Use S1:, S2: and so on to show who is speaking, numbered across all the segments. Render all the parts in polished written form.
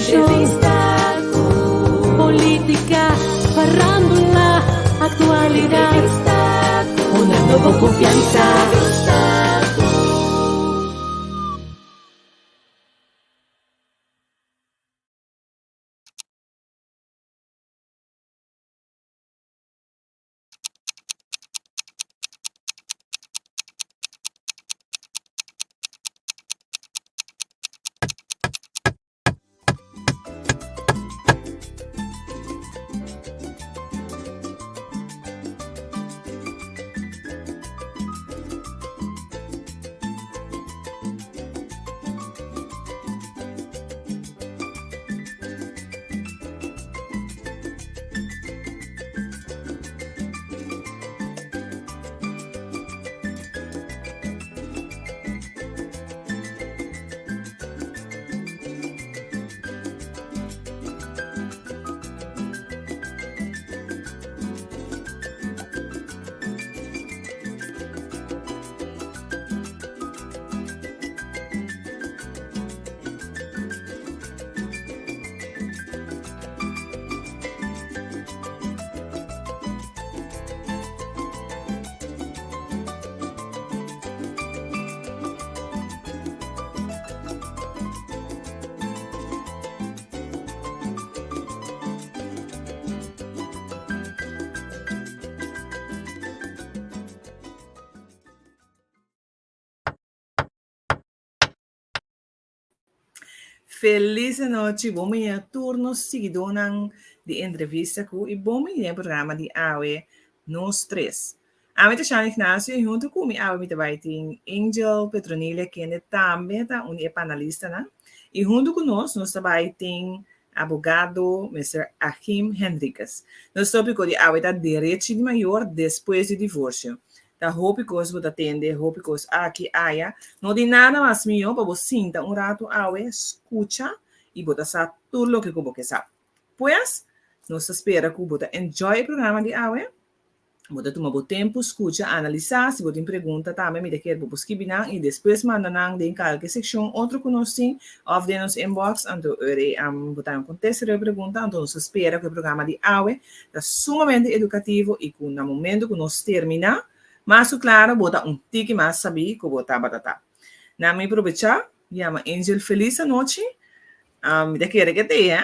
S1: Entrevista, politica, farandula, actualidad. Una nobo confianza.
S2: Felis anochi, bon mañana tur nos siguidónan di entrevista ku i bon bini den e programa di awe Nos Tres. Ami ta Shana Ignacio i huntu ku mi awe mi ta bai tin Angel Petronilla kende tambe ta un di e panalistanan i huntu ku nos nos ta bai tin abogado Mister Achim Henriquez. Nos tópiko di awe ta derechi di mayor despues di divorsio. Ta hopi kos bo ta tende, hopi kos aki, aya. No tin nada mas mihó pa bo sinta un ratu awe, skucha i bo ta sa tur loke ku bo ke sa. Pues, nos ta spera ku bo ta enjoy e programa di awe. Bo ta tuma bo tempu, skucha, analisá. Si bo tin pregunta tambe mi ta kier bo por skibi nan i despues manda nan den kalke sekshon otro ku nos tin òf den nos inbox. Anto ora ei bo ta kontesta riba e pregunta. Anto nos ta spera ku e programa di awe ta sumamente edukativo i ku na momento ku nos terminá, mas ku klaro bo ta un tiki mas sabí ku bo tabata ta. Na mi probechá yama Angel felis anochi. Mi ta kere ke t'ei, hè?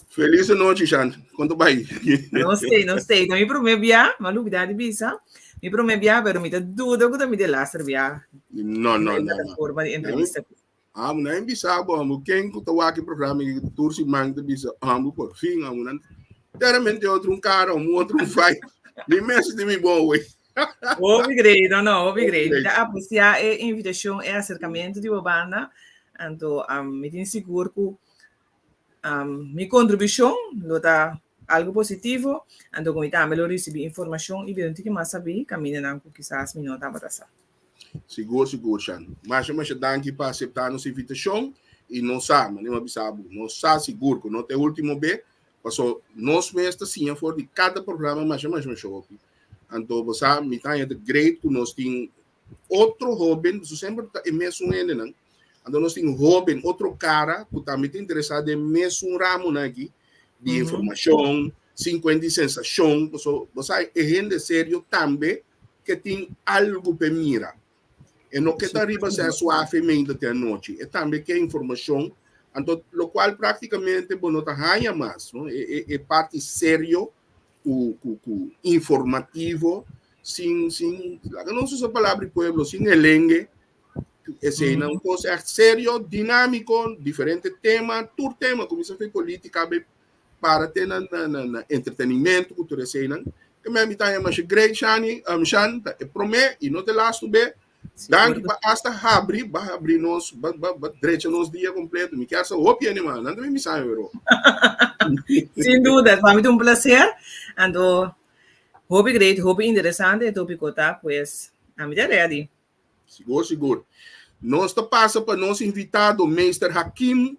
S3: Felis anochi, Shan. Kon ta bai?
S2: No sé, no sé. Ta mi promé bia, m'a lubidá di bisa. Mi promé bia, pero mi ta duda ku ta mi delaster bia.
S3: No, no, no, no.
S2: Forma di entrevista.
S3: Amo nan bisa bo amo ken ku ta wak e programa i tur siman ta bisa amo por fin amo nan teramente otro un cara amo otro un fai mi mes di mi bon wey.
S2: Hopi great, no, no, hopi great. Mi ta aprecia e invitacion, e acercamento di bo banda. Anto, um, mi tin sigur ku um, mi contribucion lo ta algo positivo. Anto, ku mi tambe lo ricibi informacion i bira un tiki mas sabí kamindanan ku kisas mi no tabata sa.
S3: Sigur, sigur, Shan. Masha, masha danki pa acepta nos invitacion. Y nos sa, manera mi a bisa bo, nos sa sigur cu no ta e ultimo be, paso nos mes ta siña for di cada programa masha, masha, masha hopi. Anto bo sa, mi ta haña ta great cu nos tin otro hoben, paso semper ta e mesun hendenan, anto nos tin hoben, otro cara cu tambe ta interesa den mesun ramonan aki di informacion, sin cuenta di sensacion, paso bo sa e hende serio tambe ke tin algu p'e mira. E no ke ta riba sea suavemente te anochi. E tambe ke informashon, anto lokual praktikamente bo no ta haña mas, no? E, e, e parti serio ku, ku, ku informativo, sin, sin, laga nos usa palabra di pueblo, sin helengue. Esei na un kos echt serio, dinámiko, diferente tema, tur tema, kuminsá fe polítika, be para te na na na na entretenimento ku tur eseinan. Ke men mi ta haña masha great Shani, um, Shan, ta e promé i no te lastu be. Danki pa hasta habri, ba habri nos, ba, ba, ba drecha nos dia completo. Mi kier sa hopi hende man, nan ta bin bisa mi bro.
S2: Sin duda, pa mi ta un placer. Anto, hopi great, hopi interesante e tópiko ta, pues, ami ta ready.
S3: Sigur, sigur. Nos ta pasa pa nos invitado, Meester Hakim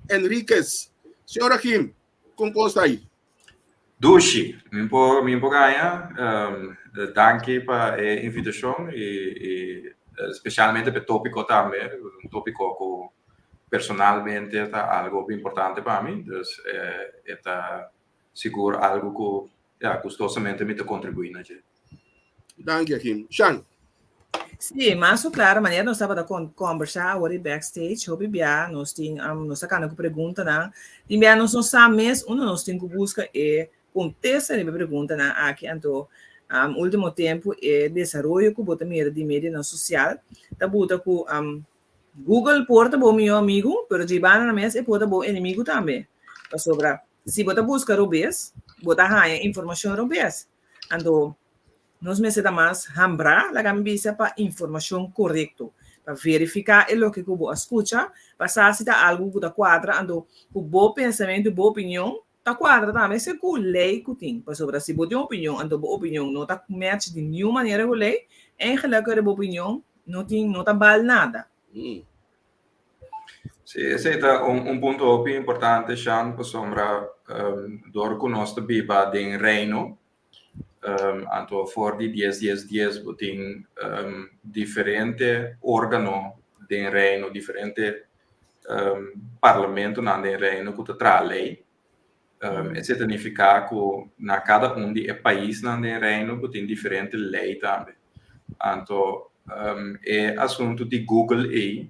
S3: Enriquez. Señor Hakim, kon kos ta ahí?
S4: Dushi, mi por, mi por gaña. Um, danki pa e invitashon i, i specialmente pa e tópiko tambe, un tópiko ku. personalmente ta algo hopi importante pa mi, dus e ta sigur algo ku ya gustosamente mi ta kontribuí na dje.
S3: Danki Achim. Shan.
S2: Sí, mas ku klaro, manera nos tabata kombersá awor di backstage, hopi bia nos tin, nos ta kanda ku preguntanan, tin bia nos no sa mes unda nos tin ku buska e kontesta riba e preguntanan aki, anto último tempu e desaroyo ku bo ta mira di medionan sosial ta buta ku Google por ta bo mihó amigu, pero dje banda na mes e por ta bo enemigu tambe, pasobra si bo ta buska robes, bo ta haña informashon robes, anto Nos mester ta mas hambrá, laga mi bisa, pa informashon korekto, pa verifiká e loke ku bo a skucha, pa sa si ta algu ku ta kuadra, anto ku bo pensamentu i bo opinion ta kuadra tambe segun lei ku tin. Pasobra si bo tin un opinion, anto bo opinion no ta match di niun manera ku lei, eigenlik ora bo opinion no tin, no ta bal nada.
S4: Sí, esei ta un punto hopi importante, Shan, pasobra dor ku nos ta biba den Reino, Anto for di dies dies dies bo tin diferente organo den Reino, diferente parlamentonan den Reino ku ta traha lei. Esei ta nifiká ku na kada un di e paisnan den Reino bo tin diferente lei tambe. Anto e asuntu di Google ei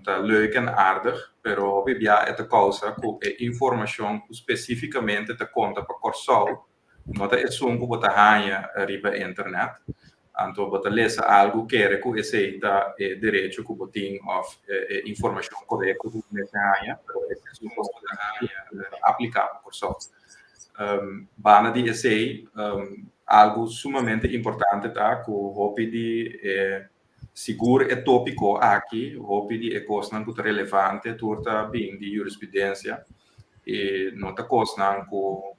S4: ta leuk en aardig, pero hopi bia e ta kousa ku e informashon ku spesífikamente ta konta pa Kòrsou no ta esun ku bo ta haña riba internet. Anto bo ta lesa algu kere ku esei ta e derecho ku bo tin òf e informashon korekto ku bo mester haña, pero esei bo ta haña ta apliká pa Kòrsou. Banda di esei, algu sumamente importante ta ku hopi di e sigur e tópiko aki, hopi di e kosnan ku ta relevante tur ta bin di jurisprudensia i no ta kosnan ku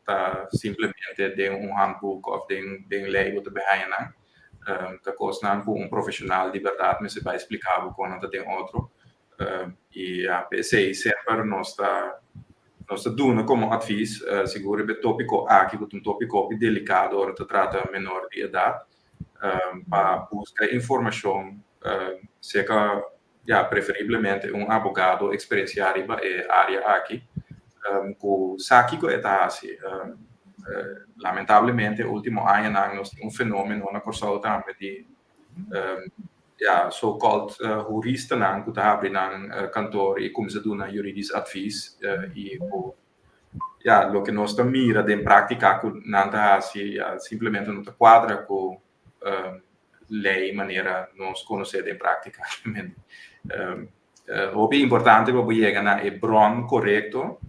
S4: ta simplemente den un handboek òf den den lei bo ta bin haña nan. Ta kosnan ku un profeshonal di bèrdat mester bai splika bo kon nan ta den otro. I ya, p'esei semper nos ta nos ta duna komo advis, sigur riba e tópiko aki ku ta un tópiko hopi delikado ora ta trata menor di edat, pa buska informashon serka, ya, preferiblemente un abogado eksperensiá riba e área aki ku sa kiko e ta hasi. Lamentablemente último añanan nos tin un fenómeno na Kòrsou tambe di ya, so called huristanan ku ta habri nan kantor i kuminsá duna juridisch advies i ku ya, loke nos ta mira den práktika ku nan ta hasi ya simplemente no ta kuadra ku lei manera nos konosé den práktika. Hopi importante pa bo yega na e bron korekto,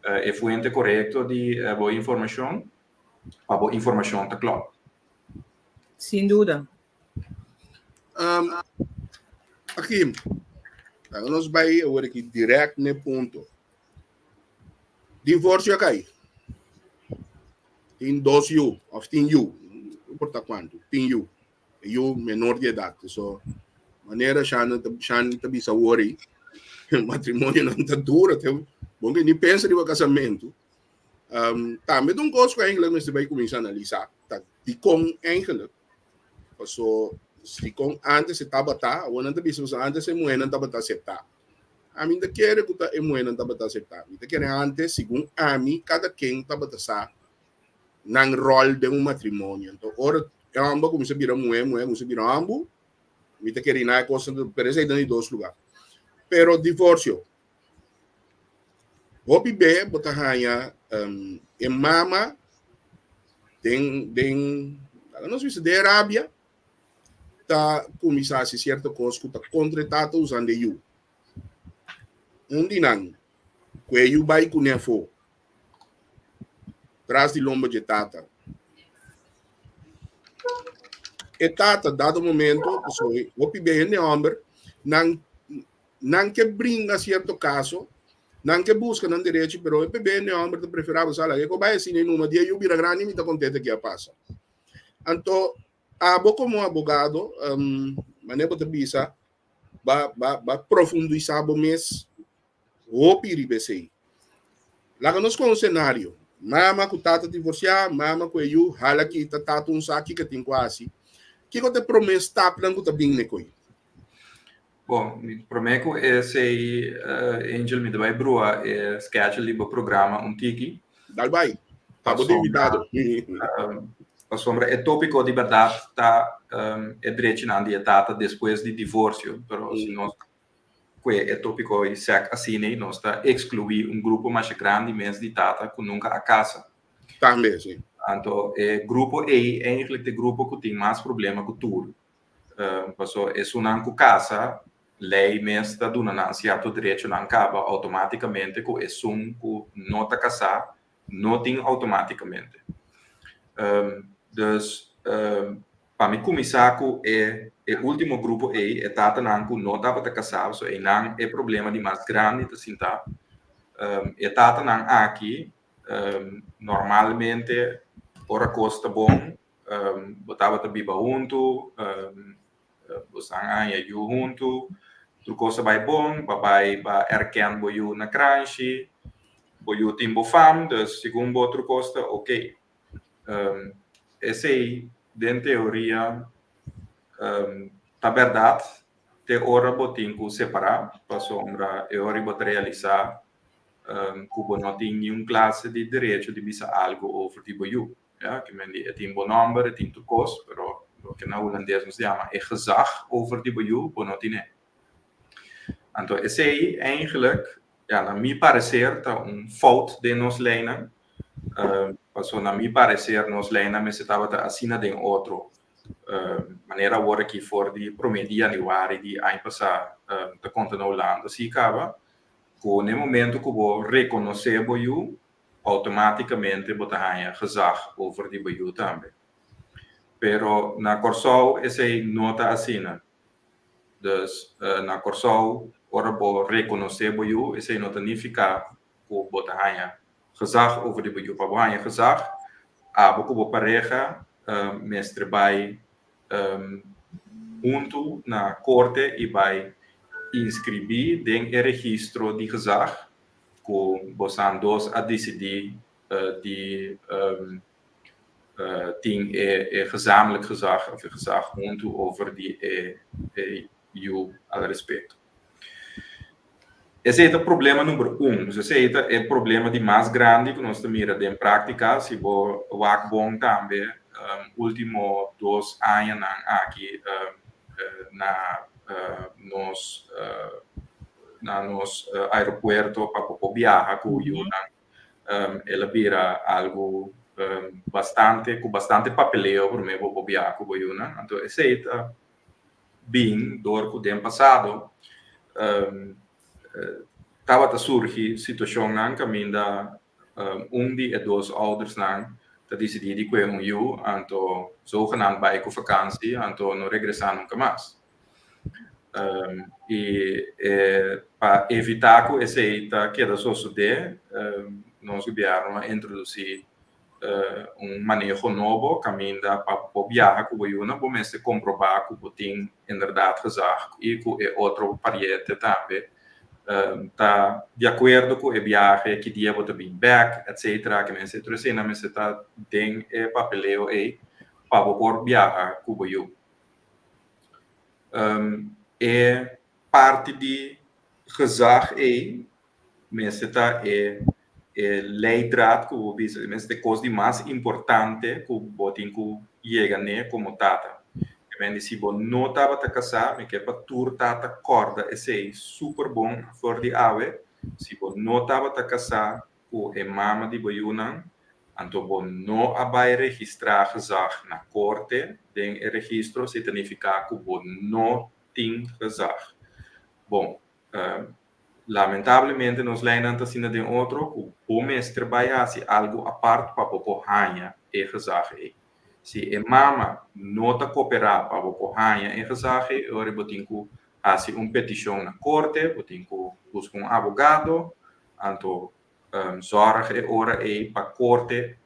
S4: e fuente korekto di bo informashon pa bo informashon ta klòp.
S2: Sin duda.
S3: Akim, laga nos bai awor aki direct n'e punto. Divorcio a kai. Tin dos yu, of tin yu, no importa cuanto, tin yu. E yu menor di edad. So, manera Shannon ta, Shannon ta bisa awor ei, matrimonionan ta dura, te, bon ke ni pensa riba casamento. Tambe ta un kos ku eigenlijk mester bai kuminsá analisá, ta dikon eigenlijk. Paso dikon antes e tabata, awor nan ta bisa paso antes e muhénan tabata aseptá. Ami no ta kere ku ta e muhénan tabata aseptá. Mi ta kere antes, segun ami, kada ken tabata sa nan ròl den un matrimonio. Anto ora e hòmber kuminsá bira muhé, muhé kuminsá bira hòmber, mi ta kere i nan e kosnan, pero esei ta di dos lugá. Pero divorsio, Hopi be bo ta haña e mama den den laga nos bisa den rabia ta kuminsá hasi sierto kos ku ta kontra e tata usando e yu. Un di nan ku e yu bai kuné afó tras di lomba dje tata. E tata dado momento pasobra hopi be hende hòmber nan Nan ke bringa sierto kaso, nan ke buska nan derecho, pero e p'e hòmber ta preferá bo sa laga e ko bai asina i numa dia yu bira grandi mi ta kontenta ke a pasa. Anto abo komo abogado, manera bo ta bisa, ba ba ba profundisá bo mes hopi riba esei. Laga nos kon un senario, mama ku tata divorsiá, mama ku e yu hala kita tata un sa kiko tin ku hasi. Kiko ta e promé stapnan ku ta bin n'e koi?
S4: Bon, mi promé ku esei Angel mi ta bai brua e schedule di bo programa un tiki.
S3: Dal bai. Ta bo invitado.
S4: Pasobra e tópiko di bèrdat ta e drechinan di e tata despues di divorsio, pero si nos kue e tópiko i sèk asina nos ta ekskluí un grupo masha grandi mes di tata ku nunka a kasa.
S3: Tambe, si.
S4: Anto e grupo ei eigenlijk ta e grupo ku tin mas problema ku tur. Paso esunnan ku kasa, lei mes ta duna nan sierto derechonan kaba outomátikamente ku esun ku no ta kasá no tin outomátikamente. Dus pa mi kuminsá ku e e último grupo ei, e tatanan ku no tabata kasá, paso einan e problema di mas grandi ta sintá. E tatanan aki normalmente ora kos ta bon bo tabata biba huntu, bosan a haña yu huntu, tur kos a bai bon, bo a bai ba erkèn bo yu na kranshi, bo yu tin bo fam, dus segun bo tur kos ta oké. Esei den teoria ta bèrdat te ora bo tin ku separá, pasobra e ora bo ta realisá ku bo no tin niun klase di derecho di bisa algu over di bo yu. Ja, ke men di e tin bo nòmber, e tin tur kos, pero loke na hulandes nos yama e gezag over di bo yu, bo no tin'é. Anto esei eigenlijk, ja, na mi parecer ta un fout den nos leinan, paso na mi parecer nos leinan mester tabata asina den otro. Manera awor aki for di promé di yanüari di aña pasá ta konta na Hulanda si kaba, ku na e momento ku bo rekonosé bo yu, automáticamente bo ta haña gezag over di bo yu tambe. Pero na Kòrsou esei no ta asina. Dus na Kòrsou ora bo rekonosé bo yu esei no ta nifiká ku bo ta haña gezag over di bo yu. Pa bo haña gezag abo ku bo pareha mester bai huntu na korte i bai inskribí den e registro di gezag ku bosan dos a disidí di tin e gezamenlijk gezag of e gezag huntu over di e yu al respekto. Esei ta problema number un. Dus esei ta e problema di mas grandi ku nos ta mira den práktika. Si bo wak bon tambe último dos añanan aki na nos na nos aeropuerto pa bo por biaha ku yunan el a bira algu bastante ku bastante papeleo promé bo por biaha ku bo yunan. Anto esei ta bin dor ku den pasado tabata surgi situashonnan kaminda un di e dos oudersnan ta disidí di kue un yu anto zogenaamd bai ku vakansi anto no regresá nunka mas. I pa evitá ku esei ta keda sosodé, nos gobièrnu a introdusí un maneho nobo kaminda pa bo biaha ku bo yunan bo mester komprobá ku bo tin inderdat gezag i ku e otro pariente tambe ta di akuerdo ku e biahe, ki dia bo ta bin bèk, etsetera. Ke mester tur eseinan mester ta den e papeleo ei pa bo por biaha ku bo yu. E parti di gezag ei mester ta e e leidraad ku bo bisa, mester ta e kos di mas importante ku bo tin ku yega n'e komo tata. E men di si bo no tabata kasá, mi ke pa tur tata kòrda esei super bon for di awe, si bo no tabata kasá ku e mama di bo yunan, anto bo no a bai registrá gezag na korte den e registro, esei ta nifiká ku bo no tin gezag. Bon, lamentablemente nos leinan ta asina den otro ku bo mester bai hasi algu apart pa bo por haña e gezag ei. Si e mama no ta koperá pa bo por haña e gezag ei, e ora bo tin ku hasi un petishon na korte, bo tin ku buska un abogado, Anto zorg e ora ei pa korte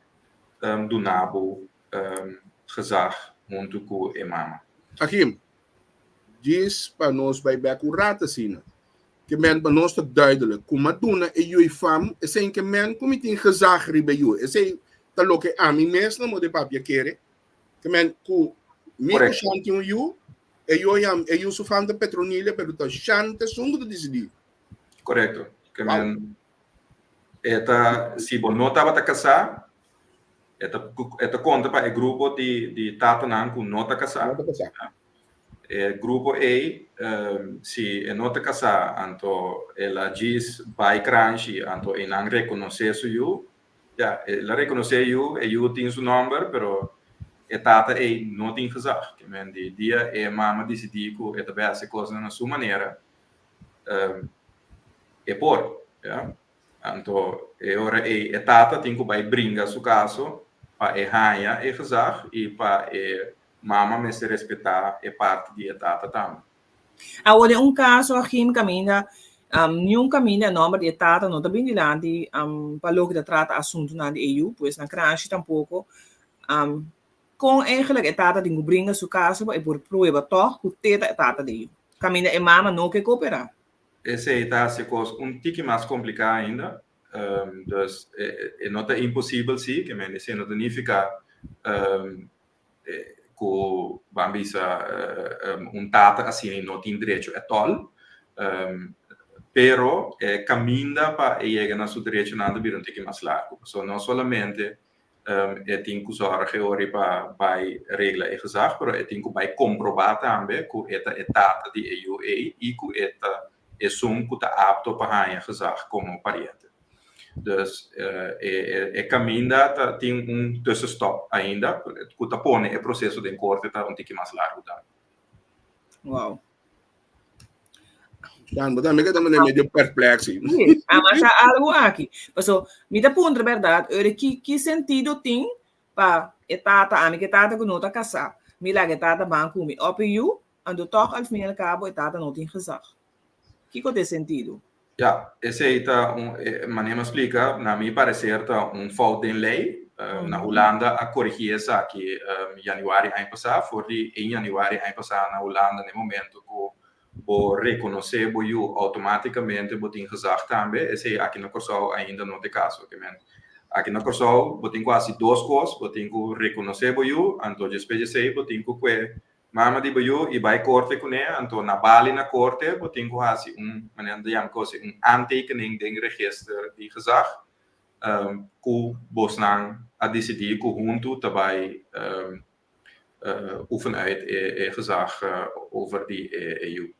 S4: duna bo gezag huntu ku e mama.
S3: Achim, djis pa nos bai bek un rat asina. Ke men pa nos ta duidelijk ku m'a duna e yui fam, esei ke men ku mi tin gezag riba e yu. Esei ta loke ami mes na modo di papia kere. Ke men ku mi ku Shan tin un yu. E yu yam, e yu su fam ta Petronila, pero ta Shan ta esun ku ta disidí.
S4: Korekto. Ke men e ta, si bo no tabata kasá, e ta e ta konta pa e grupo di di tatanan ku no ta kasá.
S3: No ta kasá.
S4: E grupo ei, si e no ta kasá, anto el a djis bai kranshi, anto einan rekonosé su yu, Ya, el a rekonosé e yu, e yu tin su nòmber, pero e tata ei no tin gezag. Ke men di dia e mama disidí ku e ta bai hasi kosnan na su manera, e por, ya. Anto e ora ei e tata tin ku bai bringa su kaso pa e haña e gezag i pa e mama mester respetá e parti di e tata tambe.
S2: Awor den un kaso Achim kaminda niun kaminda e nòmber di e tata no ta bin dilanti pa loke ta trata asuntunan di e yu, pues na kranshi tampoko. Kon eigenlik e tata tin ku bringa su kaso pa e por prueba tòg ku te ta e tata di e yu? Kaminda e mama no ke koperá.
S4: Esei ta hasi e kos un tiki mas kompliká ainda. Dus e no ta imposibel si, ke men esei no ta nifiká ku ban bisa un tata asina no tin derecho at all, pero e kaminda pa e yega na su derechonan ta bira un tiki mas largu. Pasobra no solamente e tin ku zòrg e ora pa bai regla e gezag, pero e tin ku bai komprobá tambe ku e ta e tata di e yu ei i ku e ta esun ku ta apto pa haña gezag komo pariente. Dus e kaminda ta tin un tussenstop ainda ku ta pone e proseso den korte ta un tiki mas largu tambe.
S2: Wow.
S3: Dan, bo tambe keda mane medio perplexi.
S2: Sí, a masha algo aki. Paso, mi ta puntra berdad, ora ki ki sentido tin pa e tata, ami ke tata ku no ta kasá, mi laga e tata ban ku mi op e yu, Anto tòg al fin i al kabo e tata no tin gezag. Kiko ta e sentido?
S4: Ja, esei ta un, manera mi a splika, na mi pareser ta un fout den lei. Na Hulanda a korigí esaki yanüari aña pasá. For di e yanüari aña pasá na Hulanda na e momento ku bo rekonosé bo yu outomátikamente bo tin gezag tambe. Esei aki na Kòrsou ainda no ta e kaso. Ke men aki na Kòrsou bo tin ku hasi dos kos, bo tin ku rekonosé bo yu, anto despues di esei bo tin ku kue Mama di bo yu i bai korte kuné, anto na bali na korte bo tin ku hasi un, manera nan ta yama kos, un aantekening den register di gezag ku bosnan a disidí ku huntu ta bai oefen uit e gezag over di e yu.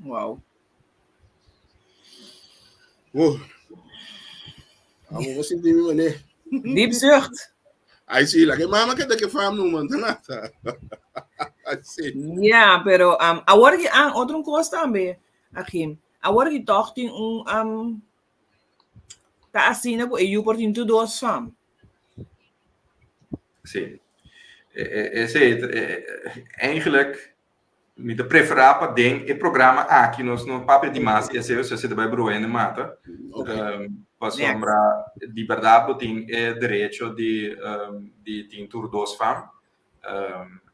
S2: Wow.
S3: Oh. Amo vou sentir mi mané.
S2: Diep zucht.
S3: Ai sí, la que mama que te que fam no man nada. Ai sí.
S2: Ja, pero um, awor ki ah, otro kos tambe, Achim. Awor ki toch tin un um, ta asina ku e yu por tin tur dos fam.
S4: Sí. Esei, eigenlijk Mi ta preferá pa den e programa aki nos no papia di mas di esei, osea si ta bai brua hende mata. Pasobra di bèrdat bo tin e derecho di di tin tur dos fam.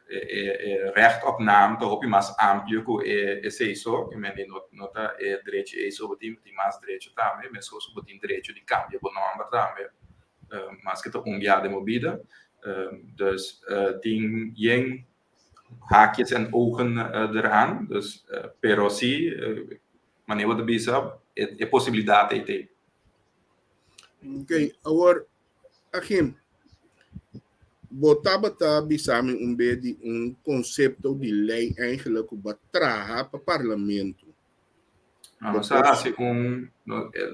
S4: E e recht op naam ta hopi mas amplio ku e esei so, ke men di no no ta e derecho ei so bo tin, bo tin mas derecho tambe, meskos ku bo tin derecho di kambia bo nòmber tambe, maske ta un bia den bo bida. Dus tin yen haakjes en ogen eraan. Dus, pero sí, manera bo ta bisa, e posibilidad ei t'ei.
S3: Ok, awor, Achim, bo tabata bisa mi un be di un konsepto di lei eigenlijk ku bo a traha pa parlamento.
S4: Nos a hasi un,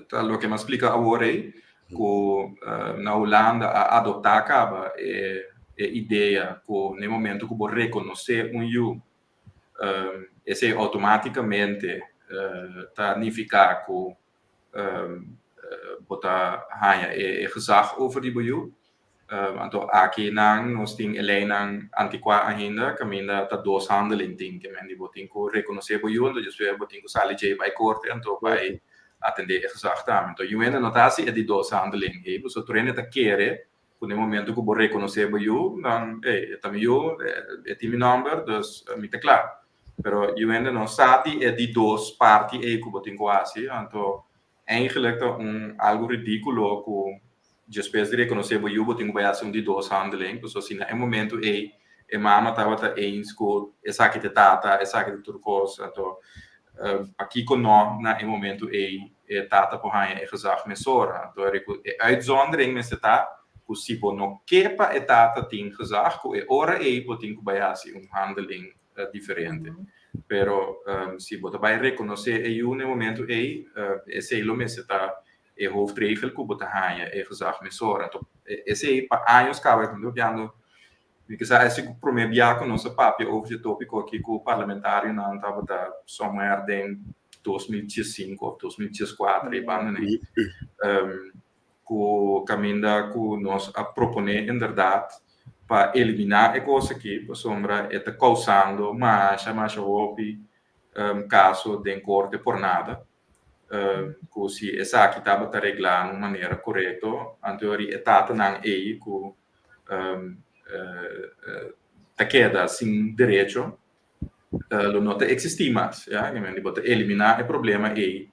S4: ta loke mi a splika awor ei, ku na Hulanda a adoptá kaba e idea ku na e momento ku bo rekonosé un yu, esei outomátikamente ta nifiká ku bo ta haña e gezag over di bo yu. Anto aki nan nos tin e leinan antikuá ainda kaminda ta dos handeling tin ke men di bo tin ku rekonosé bo yu anto despues bo tin ku sali djei bai korte anto bai atendé e gezag tambe. Anto yu hende no ta hasi e di dos handeling ei pasobra tur hende ta kere ku na e momento ku bo rekonosé bo yu nan ey e ta mi yu e tin mi nòmber dus mi ta kla. Pero yu hende no sa di e di dos parti ei ku bo tin ku hasi anto Eigenlijk ta un algo ridíkulo ku despues di rekonosé bo yu bo tin ku bai hasi un di dos handeling, pasobra si na e momentu ei e mama tabata eens ku esaki ta e tata, esaki ta tur kos, anto pakiko no na e momento ei e tata por haña e gezag mesora. Anto e uitzondering mester ta ku si bo no ke pa e tata tin gezag, ku e ora ei bo tin ku bai hasi un handeling diferente. Pero si bo ta bai rekonosé e yu na e momento ei, esei lo mester ta e hoofdregel ku bo ta haña e gezag mesora. Anto esei pa años kaba e ta papiando. Mi ke sa esi ku promé bia ku nos a papia over dje tópiko aki ku parlamentarionan tabata somewhere den 2005 òf 2004 e banda nei. Ku kaminda ku nos a proponé inderdat pa eliminá e kos aki pasobra e ta kousando masha masha hopi kaso den korte por nada. Ku si esaki tabata reglá na un manera korekto anto e tatanan ei ku ta keda sin derecho lo no ta eksistí mas, ya. Bo ta eliminá e problema ei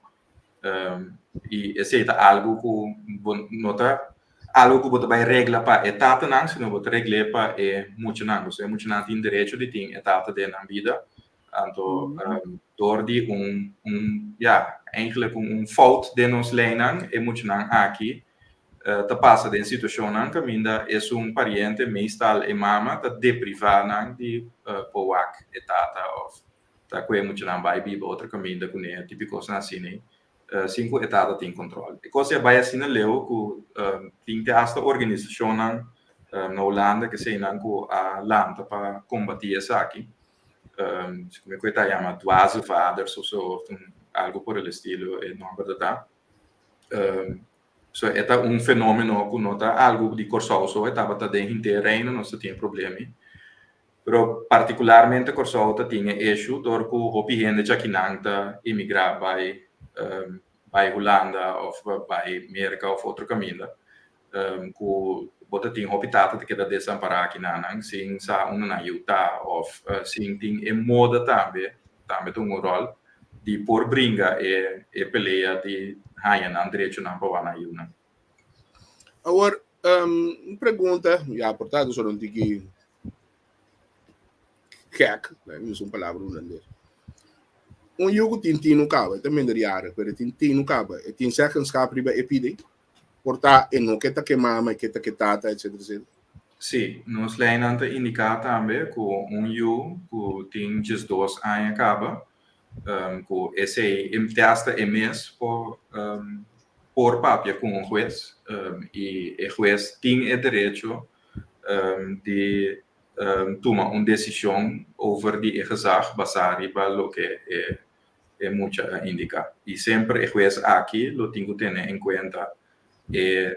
S4: i esei ta algu ku bo no ta algu ku bo ta bai regla pa e tatanan, sino bo ta regl'é pa e muchanan. Pasobra e muchanan tin derecho di tin e tata den nan bida. Anto dor di un un ya eigenlijk un un fout den nos leinan e muchanan aki ta pasa den situashonnan kaminda esun pariente, meestal e mama, ta deprivá nan di por wak e tata òf ta ku e muchanan bai biba otro kaminda kuné, tipo kosnan asina ei, sin ku e tata tin kòntròl. E kos ei a bai asina leu ku tin te asta organisashonnan na Hulanda keseinan ku a lanta pa kombatí esaki. Como ku e ta yama dwaze vaders of so, algo por el estilo e nòmber ta ta. So e ta un fenomeno ku no ta algu di Kòrsou so, e tabata den henter Reino nos ta tin e problema ei. Pero partikularmente Kòrsou ta tin e issue dor ku hopi hende djakinan ta imigrá bai bai Hulanda òf bai Merka òf otro kaminda ku bo ta tin hopi tata ta keda desampará akinanan sin sa unda nan yu ta òf sin tin e moda tambe, tambe ta un ròl di por bringa e e pelea di haña nan derechonan pa wak nan yunan.
S3: Awor, un pregunta, ya por tanto solo un tiki gek, mi usa un palabra hulandes. Un yu ku tin tinu kaba, e ta minderjarig, pero e tin tinu kaba, e tin zeggenschap riba e pida? Por ta e no ke ta ke mama, e ke ta ke tata, etcetera, etcetera.
S4: Sí, nos leinan ta indiká tambe ku un yu ku tin 12 aña kaba, ku esei te asta e mes por por papia ku un hues i e hues tin e derecho di tuma un desishon over di e gezag basá riba loke e e mucha a indiká. I semper e hues aki lo tin ku tene en kuenta e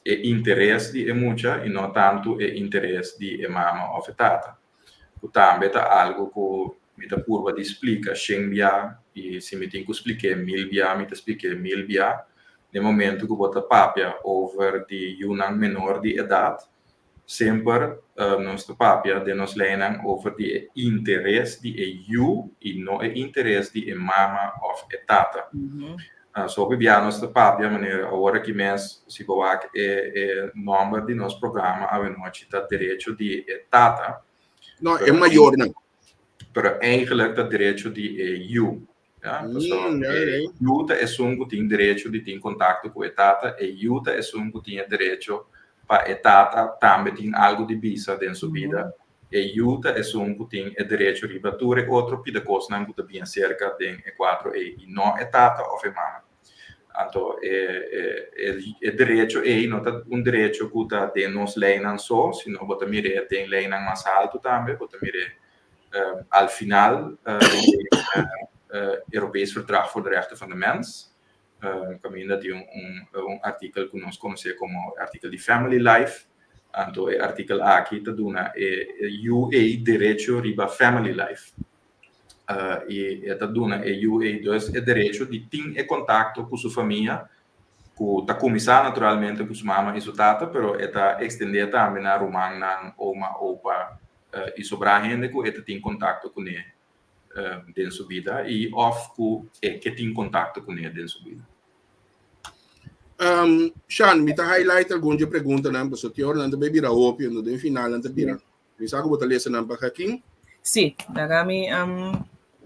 S4: e interes di e mucha i no tantu e interes di e mama òf e tata. Ku tambe ta algu ku mi ta purba di splika shen bia i si mi tin ku splik'é mil bia mi ta splik'é mil bia. Den momentu ku bo ta papia over di yunan menor di edat Semper nos ta papia den nos leinan over di e interes di e yu i no e interes di e mama òf e tata. So hopi bia nos ta papia manera awor aki mes si bo wak e e nòmber di nos programa awenochi ta derecho di e tata.
S3: No, e mayornan.
S4: Pero eigenlijk ta derecho di e yu. Ja, paso e yu ta esun ku tin derecho di tin kontakto ku e tata, e yu ta esun ku tin e derecho pa e tata tambe tin algu di bisa den su bida, e yu ta esun ku tin e derecho riba tur e otro pida kosnan ku ta bien serka den e kuadro ei, i no e tata òf e mama. Anto e e e derecho ei no ta un derecho ku ta den nos leinan so, sino bo ta mir'é den leinan mas haltu tambe, bo ta mir'é al final Europees Verdrag voor de Rechten van de Mens, kaminda tin un un artikel ku nos konosé komo artikel di Family Life, anto e artikel aki ta duna e yu ei derecho riba family life. I e ta duna e yu ei dus e derecho di tin e kontakto ku su famia, ku ta kuminsá naturalmente ku su mama i su tata, pero e ta ekstendé tambe na rumannan, oma, opa, i sobrá hende ku e ta tin kontakto kuné den su bida i òf ku e ke tin kontakto kuné den su bida.
S3: Um, Shan, mi ta highlight algun dje preguntanan, pasobra tin ora nan ta bay bira hopi, anto den final nan ta bira. Mi sa ku bo ta lesa nan pa Hakim.
S2: Sí, laga mi um,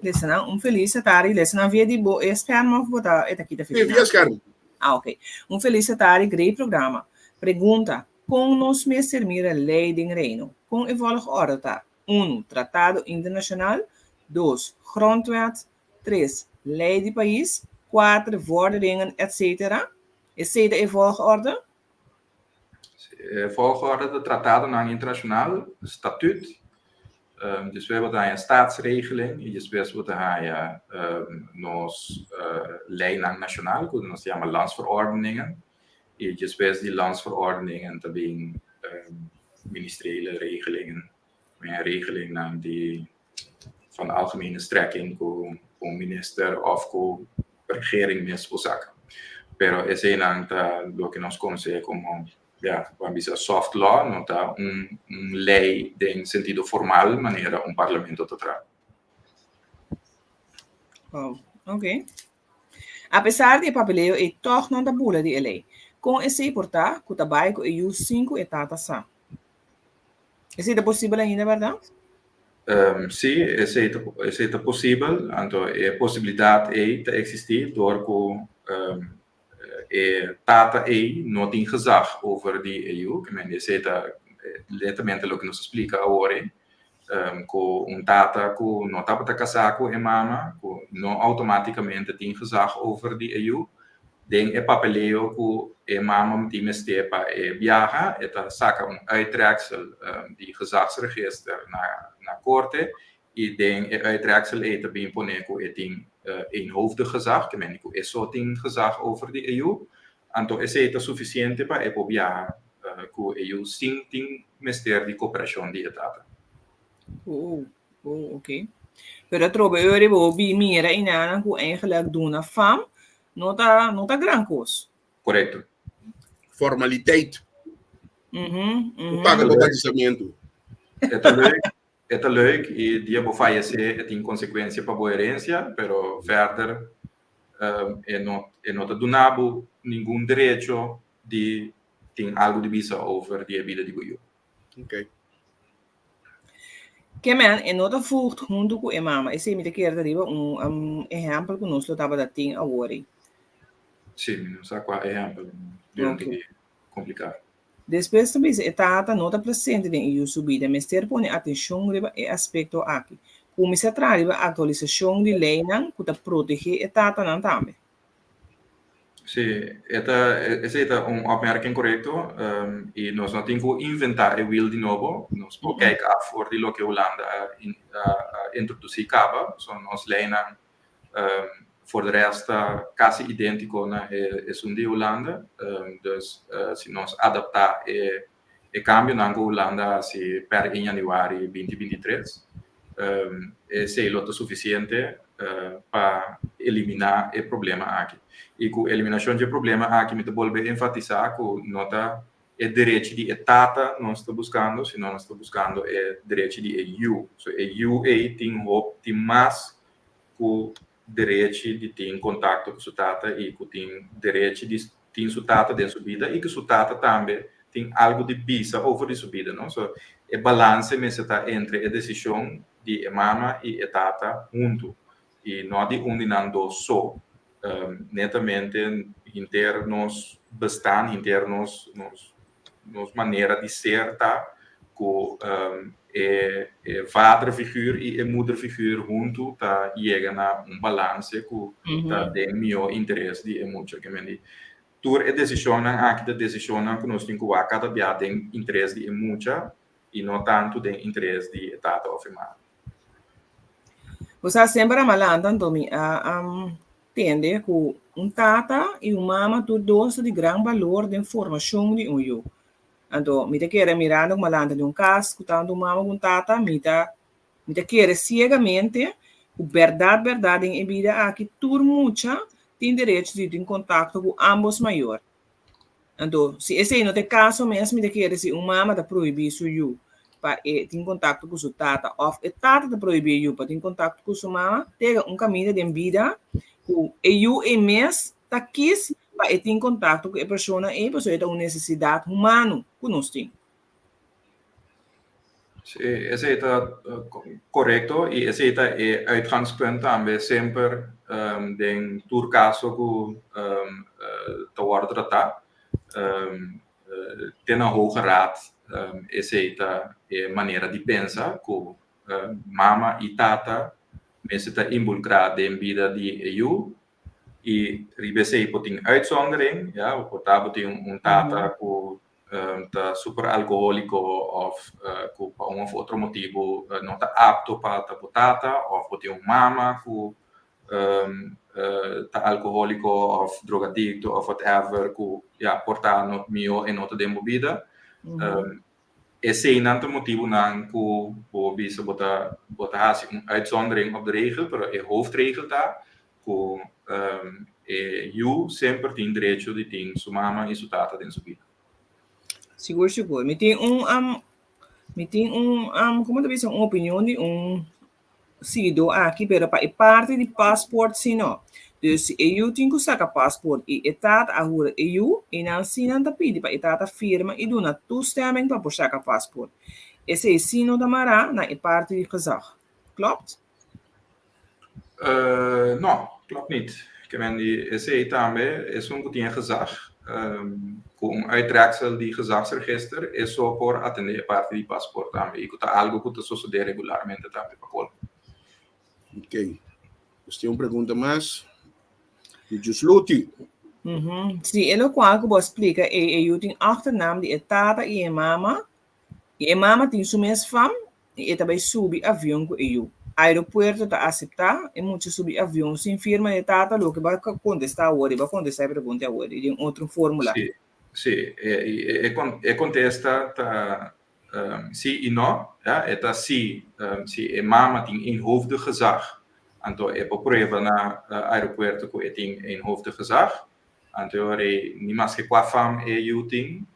S2: lesa nan. Un felis tardi. Lesa nan via di bo e scherm of bo ta e ta kita
S3: Sí, via scherm.
S2: Ah, ok. Un felis tardi, great programa. Pregunta, kon nos mester mira lei den Reino? Kon e volgorde ta? 1. Tratado internashonal. 2. Grondwet. 3. Lei di pais. 4. Vorderingen, etc. Esei ta e volgorde?
S4: E volgorde ta tratadonan internashonal, statuut. Despues bo ta haña staatsregeling i despues bo ta haña nos leinan nashonal ku nos ta yama landsverordeningen. I despues di landsverordeningen ta bin ministeriële regelingen, regelingnan di van algemene strekking ku un minister òf ku regering mes por saka. Pero eseinan ta loke nos konosé komo, ya, bo a bisa soft law, no ta un un lei den sentido formal manera un parlamento ta traha.
S2: Wow, ok. Apesar di e papeleo ei tòg nan ta bula di e lei. Kon esei por ta ku ta bai ku e yu sin ku e tata sa? Esei ta posibel ainda, bèrdat?
S4: Sí, esei ta esei ta posibel. Anto e posibilidat ei ta eksistí dor ku e tata ei no tin gezag over di e yu. Ke men esei ta netamente loke nos a splika awor ei, ku un tata ku no tabata kasá ku e mama, ku no outomátikamente tin gezag over di e yu, Den e papeleo ku e mama tin mester pa e biaha, e ta saka un uittreksel di gezagsregister na na korte i den e uittreksel ei ta bin pone ku e tin eenhoofdig gezag, ke mende ku e so tin gezag over di e yu. Anto esei ta sufisiente pa e por biaha ku e yu sin tin mester di koperashon di e tata.
S2: Oh, oh, oké. Pero atrobe ora bo bi mira i nanan ku eigenlijk duna fam no ta no ta gran kos.
S4: Korekto.
S3: Formaliteit.
S2: Mhm,
S3: Ku paga bo batisamentu.
S4: E ta leuk, e ta leuk i dia bo fayesé e tin konsekuensia pa bo herensia, pero verder e no e no ta duna bo ningun derecho di tin algu di bisa over di e bida di bo yu.
S3: Ok.
S2: Ke men e no ta voogd huntu ku e mama. Esei mi ta kere ta riba un ehèmpel ku nos lo tabata tin awor ei.
S4: Sí, mi no sa kua ehèmpel. Bira un tiki kompliká.
S2: Despues ta bisa e tata no ta presente den e yu su bida. Mester pone atenshon riba e aspekto aki. Kuminsá traha riba aktualisashon di leinan ku ta protegé e tatanan tambe.
S4: Sí, e ta, esei ta un opmerking korekto i nos no tin ku inventá e wiel di nobo. Nos por kijk af for di loke Hulanda a a introdusí kaba. So nos leinan for de rest ta kasi idéntiko na esun di Hulanda. Dus si nos adaptá e e kambionan ku Hulanda a hasi per 1 yanüari 2023, esei lo ta sufisiente pa eliminá e problema aki. I ku eliminashon dje problema aki mi ta bolbe enfatisá ku no ta e derechi di e tata nos ta buskando, sino nos ta buskando e derechi di e yu. So e yu ei tin hop tin mas ku derechi di tin kontakto ku su tata i ku tin derechi di tin su tata den su bida i ku su tata tambe tin algu di bisa over di su bida, no. So e balanse mester ta entre e desishon di e mama i e tata huntu i no di un di nan dos so. Netamente henter nos bestaan, henter nos nos nos manera di ser ta ku e e vaderfiguur i e moederfiguur huntu ta yega na un balanse ku ta den mihó interes di e mucha. Ke men di tur e desishonnan aki ta desishonnan ku nos tin ku wak kada bia den interes di e mucha i no tantu den interes di e tata òf e mama.
S2: Bo sa semper a malanta anto mi a tende ku un tata i un mama tur dos ta di gran balor den formashon di un yu. Anto mi ta kere mirando ku malanta di un kas ku tantu un mama ku un tata mi ta mi ta kere siegamente ku bèrdat bèrdat den e bida aki tur mucha tin derecho di tin kontakto ku ambos mayor. Anto, si esei no ta e kaso mes, mi ta kere si un mama ta prohibí su yu pa e tin kontakto ku su tata òf e tata ta prohibí e yu pa tin kontakto ku su mama, tega un kaminda den bida ku e yu ei mes ta kis pa e tin kontakto ku e persona ei pasobra e ta un nesesidat humano ku nos tin.
S4: Sí, esei ta korekto i esei ta e uitgangspunt tambe semper den tur kaso ku ta wòrdu tratá. Te na Hoge Raad esei ta e manera di pensa ku mama i tata mester ta involukrá den bida di e yu i riba esei por tin uitzondering, ya, por ta bo tin un tata ku ta super alkohóliko òf ku pa un òf otro motibu no ta apto pa ta bo tata òf bo tin un mama ku ta alkohóliko òf drogadikto òf whatever ku ya por ta no mihó e no ta den bo bida. Eseinan ta motibunan ku bo bisa bo ta bo ta hasi un uitzondering op de regel, pero e hoofdregel ta ku e yu semper tin derecho di tin su mama i su tata den su bida.
S2: Sigur, sigur. Mi tin un, um, mi tin un, um, como ta bisa, un opinion di un siguidó aki, pero pa e parti di paspoort si no. Dus si e yu tin ku saka paspoort i e tata a hura e yu, i nan si nan ta pidi pa e tata firma i duna toestemming pa por saka paspoort. Esei si no ta mará na e parti di gezag. Klopt?
S4: Uh, no, klopt niet. Ke men di esei tambe esun ku tin e gezag, um, ku un uittreksel di gezagsregister, eso por atende e parti di paspoort tambe i ku ta algo ku ta sosode regularmente tambe pa kolmo.
S3: Ok. Nos tin un pregunta mas. Di Jusluti.
S2: Mm Si, e lokual ku bo a splika ei, e yu tin achternaam di e tata i e mama, i e mama tin su mes fam, i e ta bai subi avion ku e yu. Aeropuerto ta aseptá e mucha subi avion sin firma di e tata? Loke bo a kontestá awor, i bo a kontestá e pregunta awor i den otro fórmula.
S4: Sí, sí. E, e, e kontesta ta sí i no. Ja, e ta sí, si e mama tin eenhoofdig gezag, anto e por prueba na aeropuerto ku e tin eenhoofdig gezag. Anto e ora ei, ni maske kua fam e yu tin,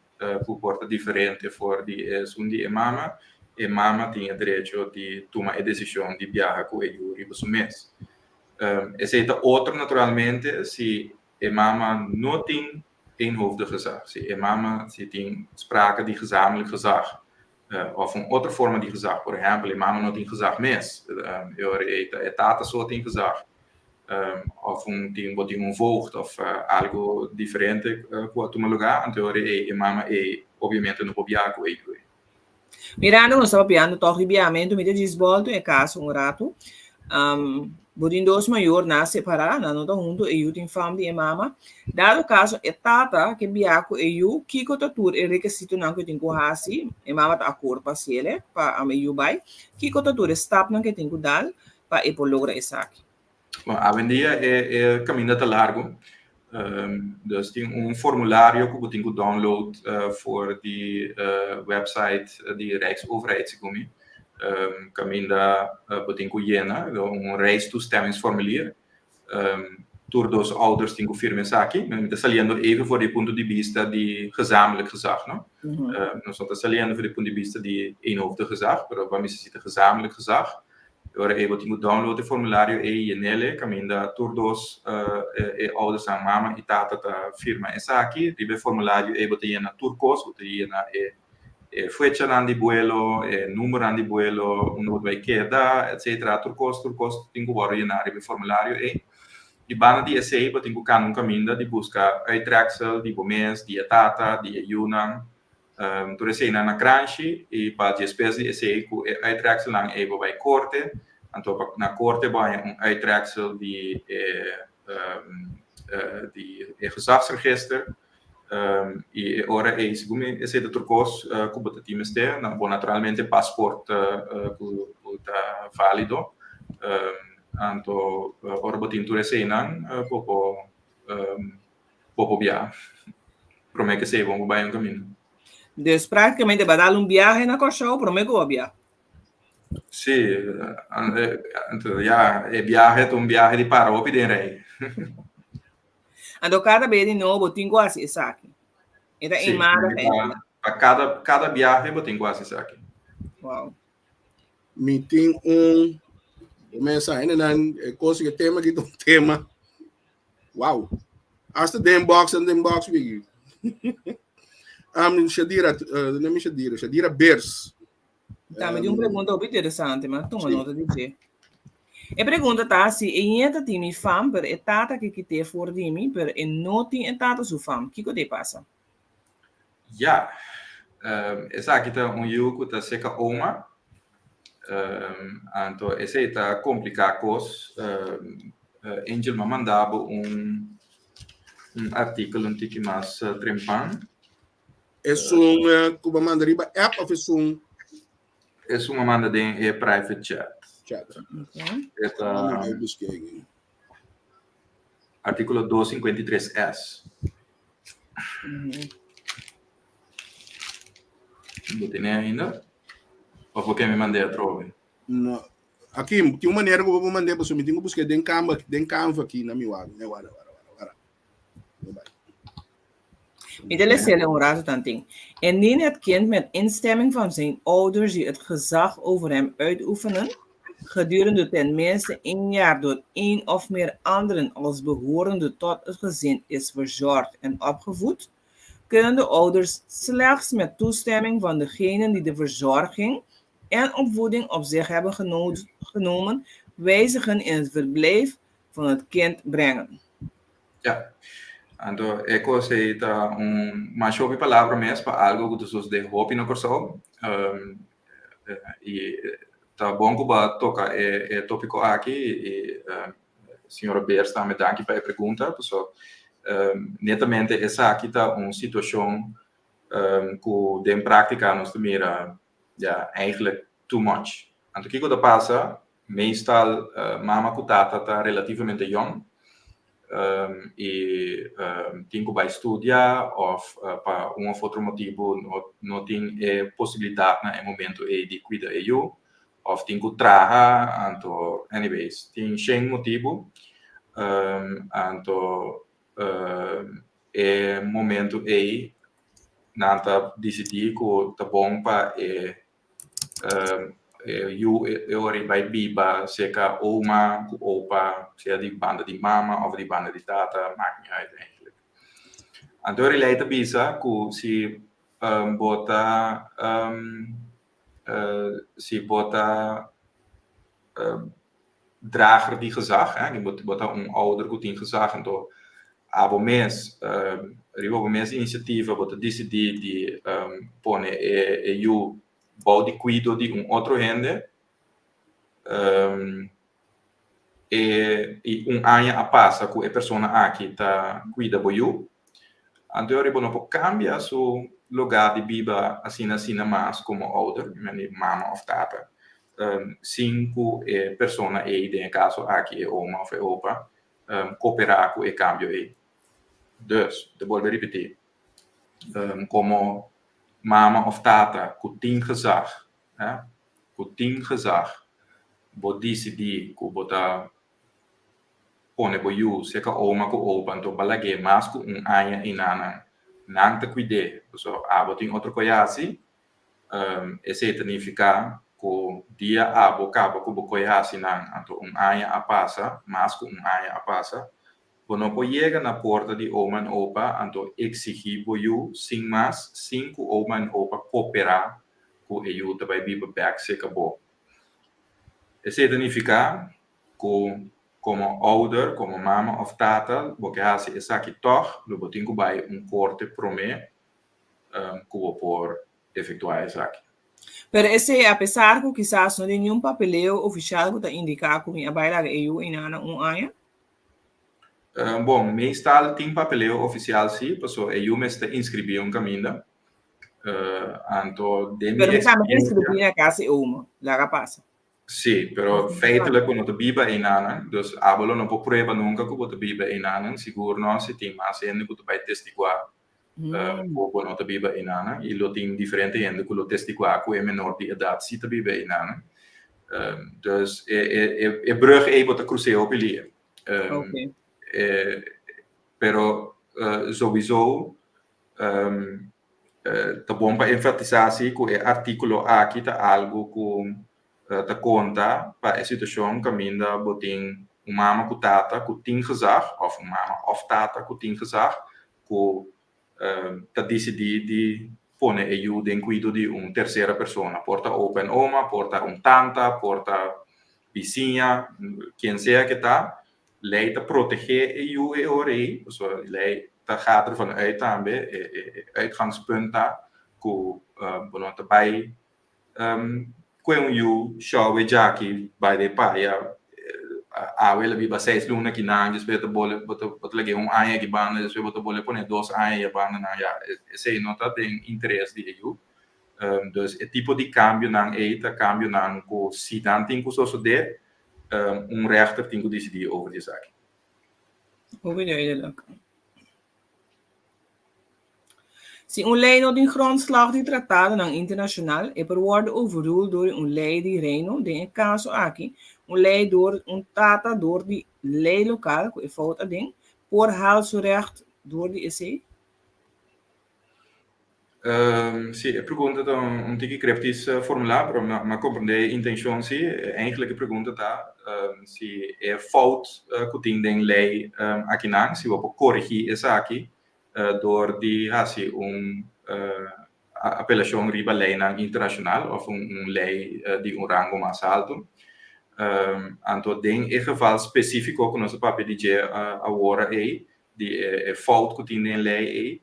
S4: ku por ta diferente for di esun di e mama, e mama tin e derecho di tuma e desishon di biaha ku e yu riba su mes. Esei ta otro naturalmente si e mama no tin eenhoofdig gezag, si e mama si tin sprake di gezamenlijk gezag òf un otro forma di gezag, por ehèmpel e mama no tin gezag mes, e ora ei ta e tata so tin gezag. Of un tin bo tin un voogd of algo diferente ku a tuma lugá, anto e ora ei e mama ei obviamente no por biaha ku e yu ei.
S2: Mirando nos ta papiando tòg di biahamentu, mi ta djis bòltu e kaso un ratu. Bo tin dos mayor nan a separá, nan no ta huntu, e yu tin fam di e mama. Dado kaso e tata ke biaha ku e yu, kiko ta tur e rekesitonan ku e tin ku hasi? E mama ta akord pa hasiel pa e yu bai. Kiko ta tur e stapnan ku e tin ku dal pa e por logra esaki?
S4: Bon, awendia e, e caminda ta largo. Dus tin un formulario ku bo tin ku download for di website di Rijksoverheid, segun mi. Caminda bo tin ku yena un reistoestemmingsformulier. Tur dos ouders tin ku firma esaki. Mi ta saliendo even for di punto di bista di gezamenlijk gezag, no? Nos no ta saliendo for di punto di bista di eenhoofdig gezag, pero bo a necesita gezamenlijk gezag. E ora ei bo tin ku download e formulario ei yenele kaminda tur dos e oudersnan, mama i tata, ta firma esaki. Riba e formulario ei bo ta yena tur kos, bo ta yena e e fechanan di buelo, e numbernan di buelo, unda bo ta bai keda, etcetera. Tur kos, tur kos tin ku wòrdu yená riba e formulario ei. I banda di esei bo tin ku kana un kaminda di buska uittreksel di bo mes, di e tata, di e yunan. Tur eseinan na kranshi i pa djespes di esei ku e uittrekselnan ei bo bai korte. Anto pa na korte bo haña un uittreksel di e di e gezagsregister. I e ora ei segun mi esei ta tur kos ku bo ta tin mester. Bo naturalmente pasport ku ta válido. Anto ora bo tin tur eseinan bo por bo por biaha. Promé ku esei bo por bai un kaminda.
S2: Dus práktikamente bo a dal un biahe na Kòrsou promé ku bo a biaha.
S4: Sí, anto ya e biahe ta un biahe di para hopi den rei.
S2: Anto kada bes di nobo bo tin ku hasi esaki. E ta
S4: Sí,
S2: eenmalig
S4: pa,
S2: eigenlijk.
S4: pa kada, kada biahe bo tin ku hasi esaki.
S2: Wow.
S3: Mi tin un mesa hendenan e kos e tema aki ta un tema. Wow. Hasta den box en den box wiki. Shadira, uh, nami Shadira, Shadira Beers.
S2: Tambe tin un pregunta hopi interesante, ma tuma nota di dje. E pregunta ta si e ñeta tin mi fam, pero e tata ke kit'é for di mi, pero e no tin e tata su fam, kiko ta e pasa?
S4: Ya, esaki ta un yu ku ta seka oma, anto esei ta kompliká kos. Angel, m'a manda bo un artíkulo un tiki mas trempan.
S3: Esun ku bo manda riba app of esun?
S4: Esun a manda den e private chat.
S3: Chat.
S2: Okay.
S4: E ta artíkulo 253 S. Bo tene ainda? Of bo ke mi mand'é atrobe?
S3: No. Aki tin un manera ku bo por mand'é pasobra mi tin ku busk'é den Canva, den Canva aki na mi wak. Wara, wara, wara, wara.
S2: Mi ta lesele un rato tantin. Indien het kind met instemming van zijn ouders die het gezag over hem uitoefenen, gedurende ten minste één jaar door één of meer anderen als behorende tot het gezin is verzorgd en opgevoed, kunnen de ouders slechts met toestemming van degenen die de verzorging en opvoeding op zich hebben genomen, wijzigen in het verblijf van het kind brengen.
S4: Ja. Anto e kos ei ta un masha hopi palabra mes pa algo ku ta sosodé hopi na Kòrsou. I ta bon ku bo a toka e e tópiko aki i señora Beers tambe danki pa e pregunta pasobra netamente esaki ta un situashon ku den práktika nos ta mira ya eigenlijk too much. Anto kiko ta pasa? Meestal mama ku tata ta relativamente yong i tin ku bai studia òf pa un òf otro motibu no tin e posibilidat na e momento ei di kuida e yu òf tin ku traha anto anyways tin shen motibu anto e momento ei nan ta disidí ku ta bon pa e E yu e ora ei bai biba serka oma ku opa, sea di banda di mama òf di banda di tata, maakt niet uit eigenlijk. Anto e lei ta bisa ku si bo ta si bo ta drager di gezag, hè, bo ta un ouder ku tin gezag, anto abo mes riba bo mes inisiativa bo ta disidí di pone e yu bou di kuido di un otro hende e i un aña a pasa ku e persona aki ta kuida bo yu, anto e ora bo no por kambia su lugá di biba asina asina mas komo ouder, mama òf tata, sin ku e persona ei, den e kaso aki e oma òf e opa, koperá ku e kambio ei. Dus, ta bolbe ripití, komo mama òf tata ku tin gezag, ku tin gezag, bo disidí ku bo ta pone bo yu serka oma ku opa, anto bo a lag'é mas ku un aña einan, nan ta kuid'é, pasobra abo tin otro koe hasi, Esei ta nifiká ku dia abo kaba ku bo koe hasi nan, anto un aña a pasa, mas ku un aña a pasa, bo no por yega na porta di oma en opa anto eksigí bo yu sin mas, sin ku oma en opa koperá ku e yu ta bai biba bèk serka bo. Esei ta nifiká ku komo ouder, komo mama òf tata, bo ke hasi esaki tòg, lo bo tin ku bai un korte promé ku bo por efektuá esaki.
S2: Pero esei apesar ku kisas no tin niun papeleo ofishal ku ta indiká ku mi a bai laga e yu einan na un aña?
S4: Bon, meestal tin papeleo ofisial sí, pasobra e yu mester inskribí un kaminda. Anto den mi
S2: Pero mi tambe ta
S4: eksperiencia.
S2: inskribí na kas di oma, laga pasa.
S4: Sí, pero feitelijk bo no ta biba einanan, dus abo lo no por prueba nunka ku bo ta biba einanan, sigur no si tin mas hende ku ta bai testiguá ku bo no ta biba einanan i lo tin diferente hende ku lo testiguá ku e menor di edat si ta biba einanan. Dus e e e brug ei bo ta krus'é hopi lia. Pero souwiso ta bon pa enfatisá si ku e artíkulo aki ta algu ku ta konta pa e situashon kaminda bo tin un mama ku tata ku tin gezag òf un mama òf tata ku tin gezag ku ta disidí di. pone e yu den kuido di un tersera persona, por ta opa en oma, por ta un tanta, por ta bisiña, ken sea ke ta, lei ta protegé e yu e ora ei, pasobra lei ta gaat ervan uit tambe, e e uitgangspunt ta ku bo no ta bai Kue un yu shòwe djaki bai den paya awe el a biba seis luna kinan despues ta bole bo ta bo ta lag'é un aña aki banda despues bo ta bole pone dos aña ya banda nan ya esei no ta den interes di e yu dus e tipo di kambionan ei ta kambionan ku si nan tin ku sosodé un rèchter tin ku disidí over di esaki.
S2: Hopi duidelijk. Si un lei no tin grondslag di tratadonan internashonal, e por wòrdu overruled dor di un lei di Reino, den e kaso aki, un lei dor un tata dor di lei lokal ku e fout aden, por haal su rècht dor di esei?
S4: Sí, e pregunta ta un tiki kriptisch formulá, pero mi a komprendé e intenshon sí. Eigenlijk e pregunta ta si e fout ku tin den lei akinan, si bo por korigí esaki dor di hasi un apelashon riba leinan internashonal òf un lei di un rango mas altu. Anto den e geval spesífiko ku nos a papia di dje awor ei, di e fout ku tin den lei ei,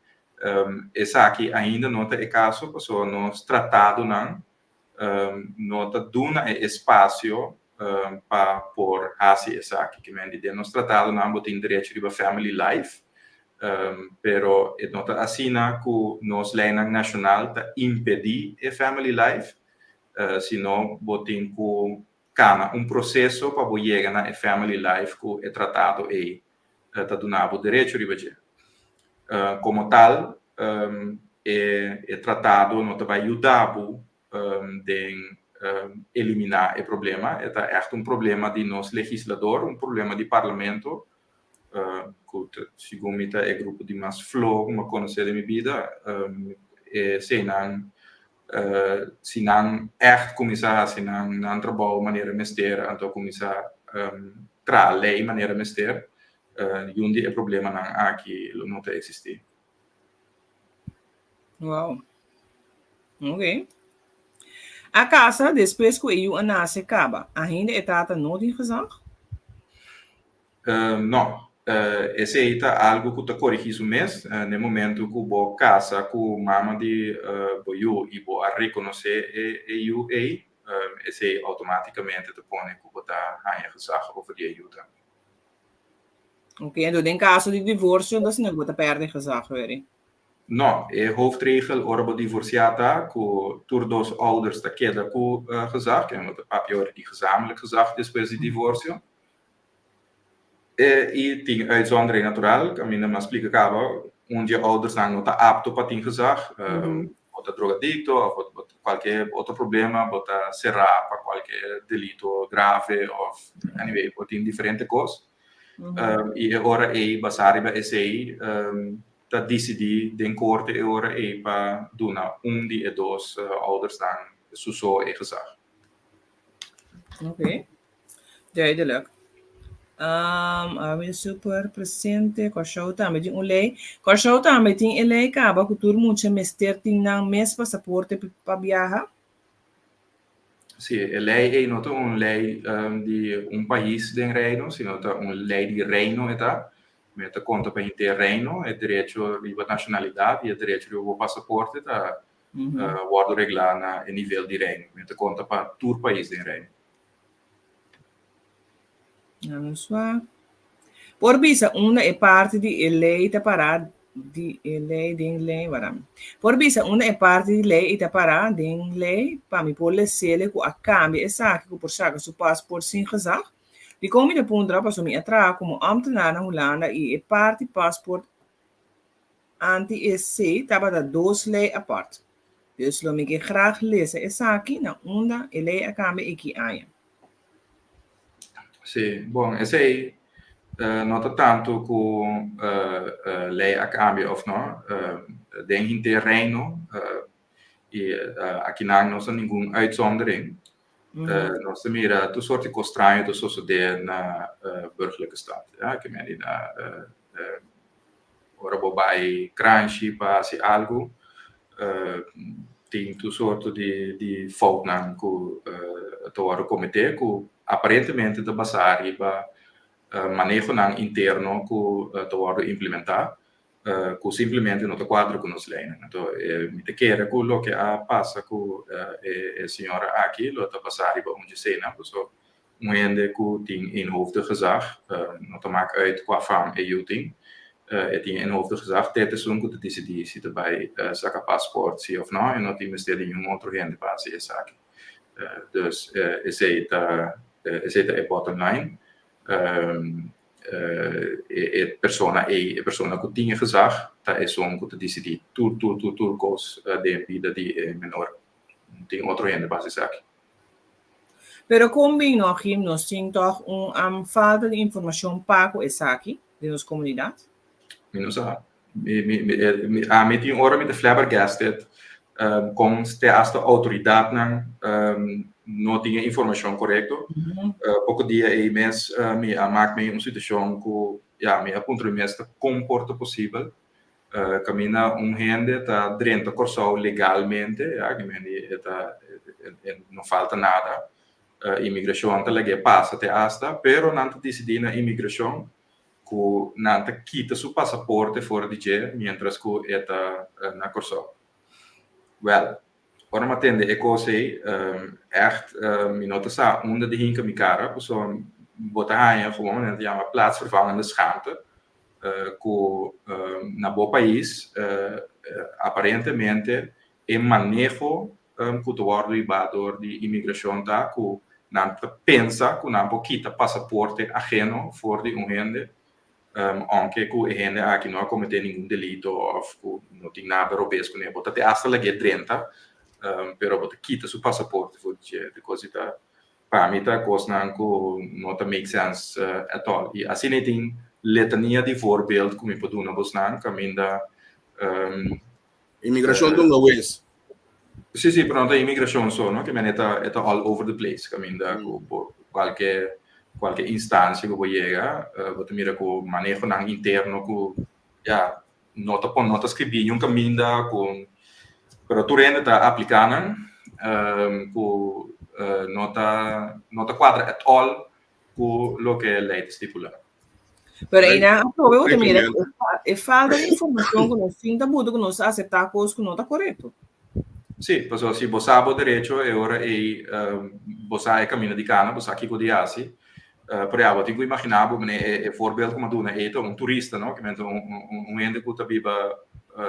S4: Esaki ainda no ta e kaso pasobra nos tratadonan no ta duna e espasio pa por hasi esaki. Ke men di den nos tratadonan bo tin derecho riba family life, pero e no ta asina ku nos leinan nashonal ta impedí e family life, sino bo tin ku kana un proseso pa bo yega na e family life ku e tratado ei ta duna bo derecho riba dje. Komo tal, e tratado no ta bai yuda bo den eliminá e problema. E ta ègt un problema di nos legislador, un problema di parlamento, ku segun mi ta e grupo di mas flo ku mi a konosé den mi bida. Eseinan, si nan ègt kuminsá hasi nan trabou manera mester, anto kuminsá traha lei manera mester, yun di e problemanan aki lo no ta eksistí.
S2: Wow. Ok. A kasa despues ku e yu a nase kaba, ainda e tata no tin gezag?
S4: No. Esei ta algu ku ta korigí su mes. Na e momentu ku bo kasa ku mama di bo yu i bo a rekonosé e yu ei, esei outomátikamente ta pone ku bo ta haña gezag over di e yu tambe.
S2: Oké, enton den kaso di divorsio entonces no bo ta pèrdè gezag wèri?
S4: No, e hoofdregel ora bo divorsiá ta ku tur dos ouders ta keda ku gezag, ke no ta papia ora di gezamenlijk gezag despues di divorsio. I tin uitzondering natural, kaminda mi a splika kaba, un di e oudersnan no ta apto pa tin gezag, bo ta drogadikto òf bo ta kualke otro problema, bo ta será pa kualke delito grave òf anyway bo tin diferente kos. I e ora ei basá riba esei ta disidí den korte e ora ei pa duna un di e dos oudersnan su so e gezag.
S2: Oké. Duidelijk. Um, awe super presente. Kòrsou tambe tin un lei. Kòrsou tambe tin e lei kaba ku tur mucha mester tin nan mes pasaporte pa biaha.
S4: Sí, e lei ei no ta un lei um, di un pais den reino, sino ta un lei di reino e ta. Me ta konta pa henter reino, e derecho riba nashonalidat i e derecho riba bo pasaporte ta uh, wòrdu reglá na e nivel di reino. Me ta konta pa tur pais den reino.
S2: Vamos wak. Por bisa unda e parti di e lei ta pará di e lei den lei waram. Por bisa unda e parti di lei i ta pará den lei pa mi por lesele ku a kambia esaki ku por saka su pasport sin gezag? Dikon mi ta puntra pasobra mi a traha komo ambtenaar na Hulanda i e parti pasport anti-EC tabata dos lei apart. Dus lo mi ke graag lesa esaki na unda e lei a kambia i ki aña.
S4: Sí, bon, esei no ta tantu ku lei a kambia òf no. Den henter Reino i akinan no sa ningun uitzondering. Nos ta mira tur sorti kos straño ta sosodé na burgerlijke stand. Ja, ke men di na ora bo bai kranshi pa hasi algu. Tin tur sorto di foutnan ku ta wòrdu kometé ku aparentemente ta basá riba manehonan interno ku ta wòrdu implementá ku simplemente no ta kuadra ku nos leinan. Anto mi ta kere ku loke a pasa ku e señora aki lo ta basá riba un djeseinan pasobra Un hende ku tin eenhoofdig gezag, no ta mak uit kua fam e yu tin, e tin eenhoofdig gezag te esun ku ta disidí si ta bai saka pasport si òf nò, e no tin mester di niun otro hende pa hasi esaki. Dus esei ta esei ta e bottom line. E persona ei, e persona ku tin e gezag ta esun ku ta disidí tur tur tur tur kos den bida di e menor. No tin otro hende pa hasi esaki.
S2: Pero kon bin no, Jim, nos tin tòg un um falta di informashon pa ku esaki den nos komunidat?
S4: Mi no sa. Mi, mi, mi, eh, mi, ami tin ora mi ta flabbergasted um, kon te hasta outoridatnan um, no tin e informashon korekto. Poko dia ei mes uh, mi a mak mi un situashon ku ja, mi a puntra mi mes ta kon por ta posibel Kaminda un hende ta drenta Kòrsou legalmente, ya, ki men di e ta e no falta nada, imigrashon ta lag'é pasa te asta, pero nan ta disidí na imigrashon ku nan ta kita su pasaporte for di dje miéntras ku e ta na Kòrsou. Wèl, ora mi a tende e kos ei, ègt mi no ta sa unda di hinka mi kara, pasobra bo ta haña gewoon nan ta yama plaatsvervangende schaamte, ku na bo pais aparentemente e maneho ku ta wòrdu hibá dor di imigrashon ta ku nan ta pensa ku nan por kita pasaporte aheno for di un hende ounke ku e hende aki no a kometé ningun delito òf ku no tin nada robes kuné. Bo ta te asta lag'é drenta pero bo ta kita su pasaporte for di dje. Di kos di ta Pa mi ta kosnan ku no ta make sense at all. I asina e tin letania di voorbeeld ku mi por duna bosnan kaminda.
S3: Imigrashon ta un awes.
S4: Sí, sí, pero no ta imigrashon so, no? Ke men e ta e ta all over the place kaminda ku bo kualke kualke instansia ku bo yega bo ta mira ku manehonan interno ku ya no ta pon no ta skribí niun kaminda ku pero tur hende ta apliká nan ku no ta no ta kuadra at all ku loke lei ta stipulá.
S2: Pero einan atrobe bo ta mira ku e falta di informashon ku nos tin ta buta ku nos ta aseptá kos ku no ta korekto.
S4: Sí, pasobra si bo sa bo derecho e ora ei bo sa e kaminda di kana, bo sa kiko di hasi. Pero ya, bo tin ku imaginá bo, mane e voorbeeld ku mi a duna ei ta un turista, no? Kimente un hende ku ta biba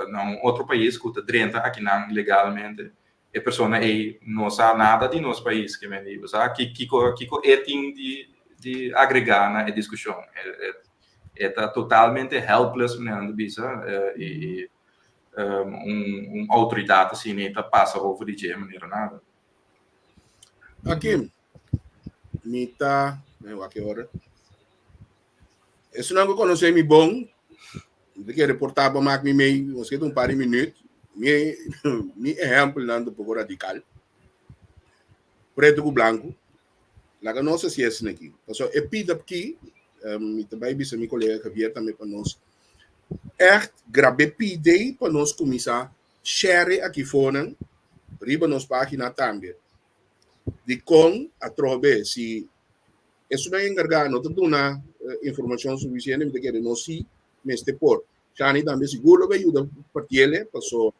S4: na un otro pais ku ta drenta akinan legalmente. E persona ei no sa nada di nos pais, kimente bo sa kiko kiko e tin di di agregá na e diskushon. E ta totalmente helpless, manera nan ta bisa, i un outoridat asina ei ta pasa over di dje manera nada.
S3: Akim, mi ta, mi wak e ora. Esunnan ku konosé mi bon, mi ta kere por ta pa mak mi mei, nos keda un par di minüt. Mi, mi ehèmpelnan ta un poko radikal. Pretu ku blanku. Laga nos hasi esnan aki. Pasobra e pida aki, mi ta bai bisa mi kolega Javier tambe pa nos ègt grab'é pid'ei pa nos kuminsá share aki fonan riba nos página tambe. Dikon atrobe si esunnan enkargá no ta duna informashon sufisiente mi ta kere nos si mester por. Shani tambe sigur lo bai yuda partiele paso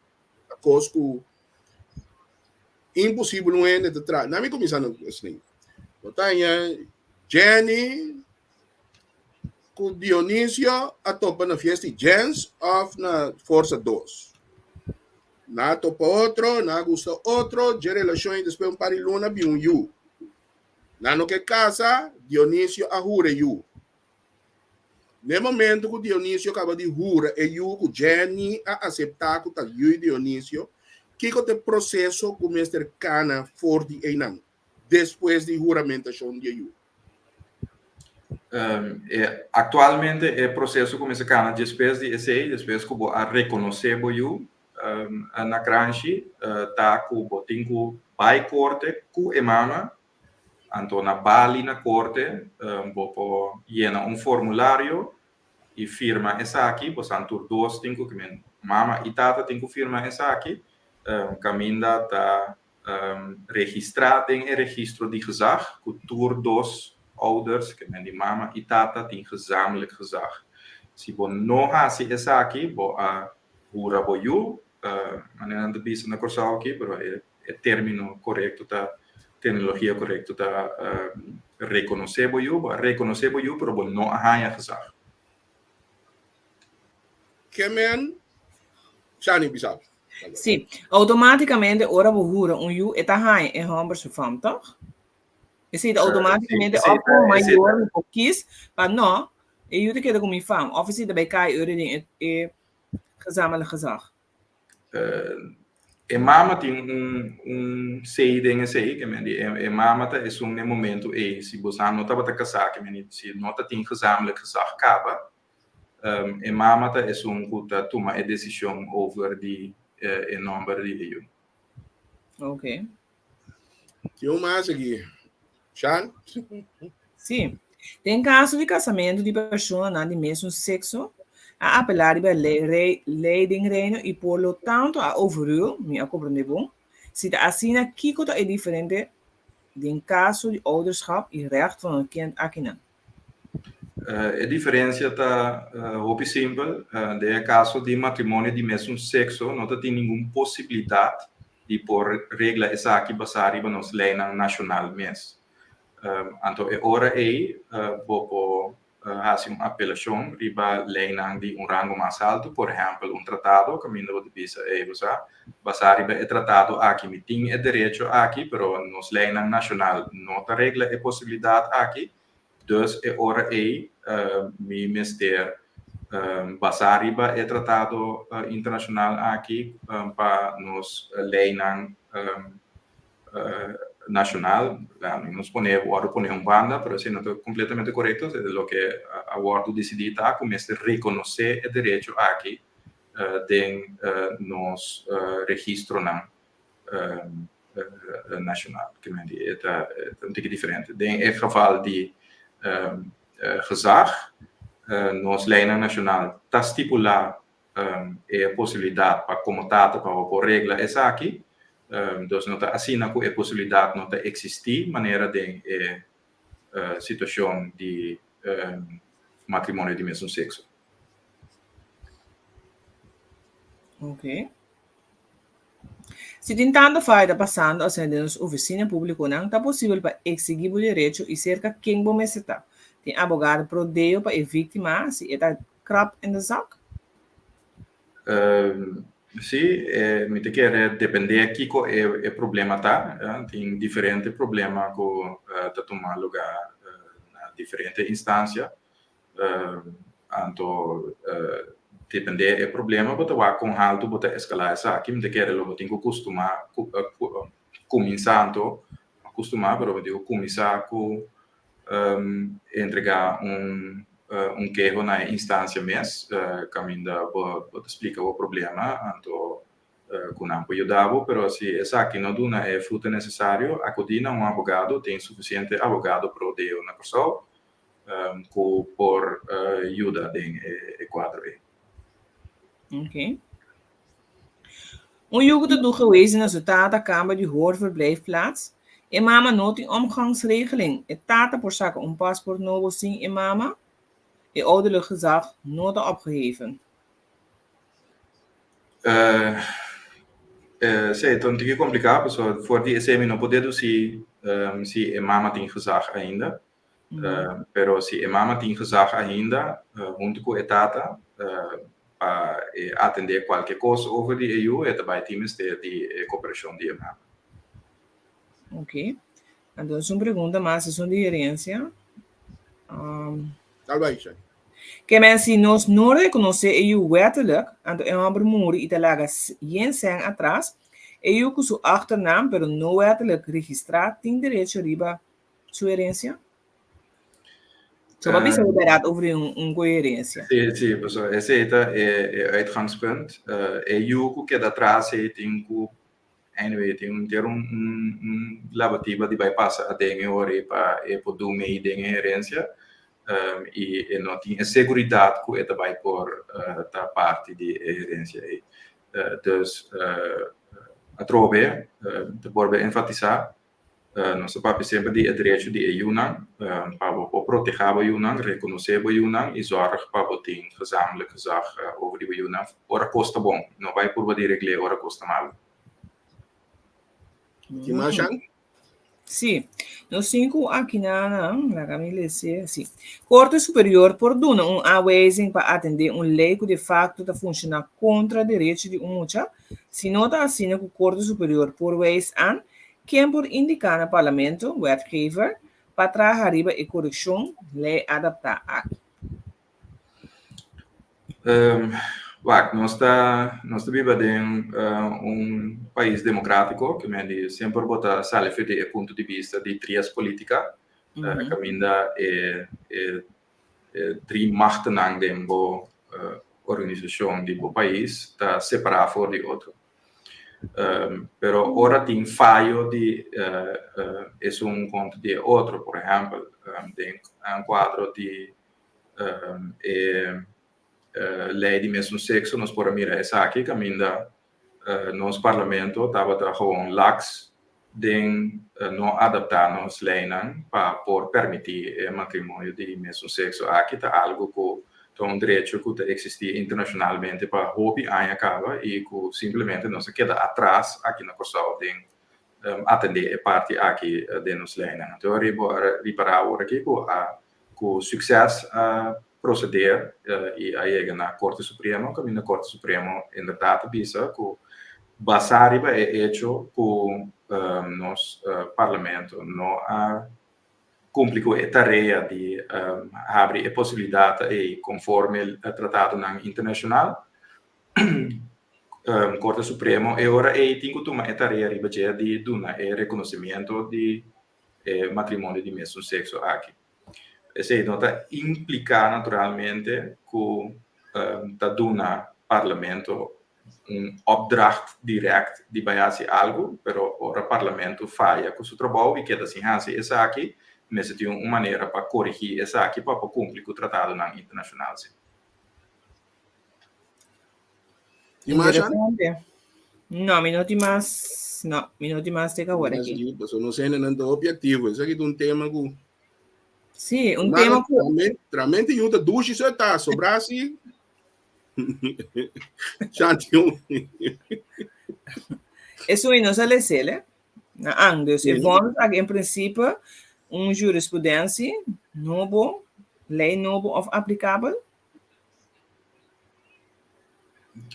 S3: ta kos ku imposibel un hende ta traha. Na mi kuminsá na esei. Bo ta haña Jenny ku Dionisio a topa na fiesta di Jens òf na Forsa dos. Nan a topa otro, nan a gusta otro, dje relashon i despues un par di luna bin un yu. Nan no ke kasa, Dionisio a hura e yu. Na e momento ku Dionisio kaba di hura e yu ku Jenny a aseptá ku ta yu di Dionisio, kiko ta e proseso ku mester kana for di einan despues di huramentashon di e yu?
S4: Aktualmente e proseso kuminsá kana despues di esei, despues ku bo a rekonosé bo yu na kranshi, ta ku bo tin ku bai korte ku e mama, anto na bali na korte bo por yena un formulario i firma esaki, bosan tur dos tin ku, mama i tata tin ku firma esaki. Kaminda ta registrá den e registro di gezag ku tur dos ouders, ke men di mama i tata, tin gezamenlijk gezag. Si bo no hasi esaki, bo a hura bo yu, manera nan ta bisa na Kòrsou aki, pero e término korekto ta, terminologia korekto ta rekonosé bo yu, bo a rekonosé bo yu, pero bo no a haña gezag.
S3: Ke men Shani bisa bo?
S2: Sí, automáticamente ora bo hura un yu e ta haña e hòmber su fam, tòg? Esei ta automáticamente òf komo mayor mi por kis pa nò, e yu ta keda ku mi fam, òf esei ta bai kai ora den e gezamenlijk gezag.
S4: E mama tin un un sei den esei, ke men di e mama ta esun den momento ei, si bo sa no tabata kasá, ke men di si no ta tin gezamenlijk gezag kaba, E mama ta esun ku ta tuma e desishon over di e nòmber di e yu.
S2: Ok.
S3: Tin un mas aki. Shan?
S2: Sí. Den kaso di kasamentu di personanan di mesun sekso, a apelá riba lei lei den Reino i por lo tanto a overrule, mi a komprendé bon, si ta asina kiko ta e diferente den kaso di ouderschap i recht van een kind akinan?
S4: E diferencia ta hopi simpel. Den e caso di matrimonio di mesun sexo no ta tin ningun posibilidad di por regla esaki basa riba nos leynan nacional mes. Anto e ora ey bo por haci un apelacion riba leynan di un rango mas alto, por ehempel un tratado caminda bo ta bisa ey bo sa basa riba e tratado aki mi tin e derecho aki pero nos leynan nacional no ta regla e posibilidad aki. Dus e ora ei mi mester basá riba e tratado internashonal aki pa nos leinan nashonal, nos pone wòrdu pone un banda, pero esei no ta kompletamente korekto, loke a wòrdu disidí ta ku mester rekonosé e derecho aki den nos registronan nacional. E ta un tiki diferente. Den e geval di gezag, nos leynan nacional ta stipula e posibilidad pa como tata pa bo por regla esaki. Dus no ta asina cu e posibilidad no ta existi manera den e situacion di matrimonio di mesun sexo.
S2: Ok. Si tin tantu faida pasando asina den nos oficina publiconan, ta posibel pa exigi bo derecho y cerca ken bo mester ta. Tin abogado pro deo pa e victima si e ta krap in de zak?
S4: Sí, mi ta kere depende kiko e problema ta. Tin diferente problema ku ta tuma luga na diferente instancia. Anto depende e problema bo ta wak kon haltu bo ta eskalá esaki. Mi ta kere lo bo tin ku kustumá kuminsá anto, no kustumá pero bo tin ku kuminsá ku entregá un un keho na e instansia mes kaminda bo bo ta splika bo problema anto ku nan por yuda bo. Pero si esaki no duna e fruta nesesario akudí na un abogado, tin sufisiente abogado pro deo na Kòrsou ku por yuda den e kuadro ei.
S2: Ok. Un yu ku ta toegewezen na su tata kamba di hoorverblijfplaats. E mama no tin omgangsregeling. E tata por saka un paspoort nobo sin e mama. E ouderlijk gezag no ta opgeheven.
S4: Sí, ta un tiki kompliká, pasobra for di esei mi no por dedusí si e mama tin gezag ainda. Pero si e mama tin gezag ainda, huntu ku e tata, pa e atendé kualke kos over di e yu, e ta bai tin mester di e koperashon di e mama.
S2: Ok. Entonces un pregunta mas, esun di herencia. Um,
S3: Tal bai, Shani.
S2: Ke men si nos no rekonosé e yu wettelik, anto e hòmber muri i ta laga yen sèn atras, e yu ku su achternaam pero no wettelik registrá tin derecho riba su herencia? So pa bisa berdad over un, un coherencia.
S4: Sí, sí, paso esei ta e, e uitgangspunt. E yu ku keda atras ei tin ku anyway tin un ter un, un, un labatiba di bai pasa aden e ora ei pa e por dun mei den e herencia. I e no tin e seguridad ku e ta bai por ta parti di e herencia ei. Dus. Atrobe, ta bolbe enfatisá, nos ta papia semper di e derecho di e yunan, pa bo por protehá bo yunan, rekonosé bo yunan i zòrg pa bo tin gezamenlijk gezag over di bo yunan ora kos ta bon. No bai purba di regl'é ora kos ta malu.
S3: Tin mas, Jan?
S2: Sí, nos tin ku akinan, laga mi lese, sí. Korte Superior por duna un aanwijzing pa atendé un lei ku de facto ta funshoná kontra derecho di un mucha? Si no ta asina ku Korte Superior por wijs aan, ken por indiká na Parlamento, wetgever, pa traha riba e korekshon lei adaptá aki?
S4: Wak, nos ta nos ta biba den un pais demokratiko, ke men di semper bo ta sali for di e punto di bista di trias politika, kaminda e e e dri machtennan den bo organisashon di bo pais ta separá for di otro. Pero ora tin fayo di esun kontra di e otro, por ehèmpel den un kuadro di e lei di mesun sekso nos por a mira esaki kaminda nos parlamento tabata gewoon laks den no adaptá nos leinan pa por permití e matrimonio di mesun sekso. Aki ta algu ku ta un derecho ku ta eksistí internashonalmente pa hopi aña kaba i ku simplemente nos a keda atras aki na Kòrsou den atendé e parti aki den nos leinan. Anto bo a ripará awor aki ku a Ku sukses a proseder i a yega na Korte Supremo, kaminda Korte Supremo inderdat a bisa ku basá riba e echo ku nos Parlamento no a kumpli ku e tarea di habri e posibilidat ei konforme tratadonan internashonal, Korte Supremo e ora ei tin ku tuma e tarea riba dje di duna e rekonosimiento di e matrimonio di mesun sekso aki. Esei no ta impliká naturalmente ku ta duna parlamento un opdracht dirèkt di bai hasi algu, pero ora parlamento faya ku su trabou i keda sin hasi esaki, mester tin un manera pa korigí esaki pa por kumpli ku tratadonan internashonal si.
S3: Tin mas, Jan?
S2: Interesante. No, mi no tin mas. No, mi no tin mas tek awor
S3: Mas
S2: aki.
S3: di, paso nos hendenan ta hopi aktivo. Esaki ta un tema ku
S2: Sí, un
S3: Mano,
S2: tema ku
S3: tramente, tramente yu ta dushi so ta, sobra si. Shanti un.
S2: Eso i nos a lesele. Na ang, dus e
S3: Sí.
S2: vonnis aki in principe un jurisprudentie nobo, lei nobo of aplikabel.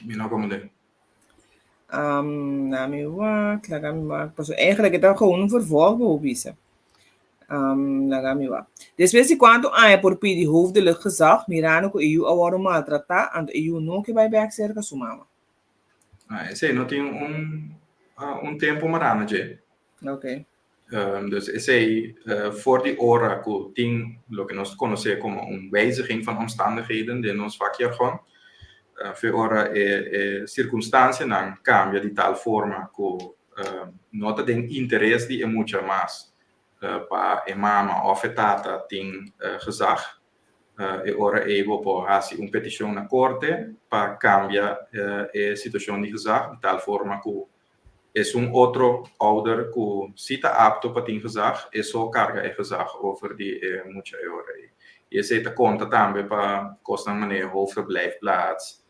S4: Mi no komprendé.
S2: Um, na mi wak, laga mi wak. Paso eigenlijk het gewoon een vervolg bo bisa. Um, laga mi wak. Despues di cuanto aña por pidi hoofdelijk gezag, mirando cu e yu a wordo maltrata, anto e yu no ke bai bek cerca su mama.
S4: Ah, esei no tin un, un tempo mará na dje.
S2: Ok.
S4: Dus esei for di ora ku tin loke nos konosé komo un wijziging van omstandigheden den nos vakjargon, fe ora e e sirkunstansianan kambia di tal forma ku no ta den interes di e mucha mas pa e mama òf e tata tin gezag, e ora ei bo por hasi un petishon na korte pa kambia e situashon di gezag di tal forma ku Esun otro ouder ku si ta apto pa tin gezag, e so karga e gezag over di e mucha e ora ei. I esei ta konta tambe pa kosnan manera hoofdverblijfplaats,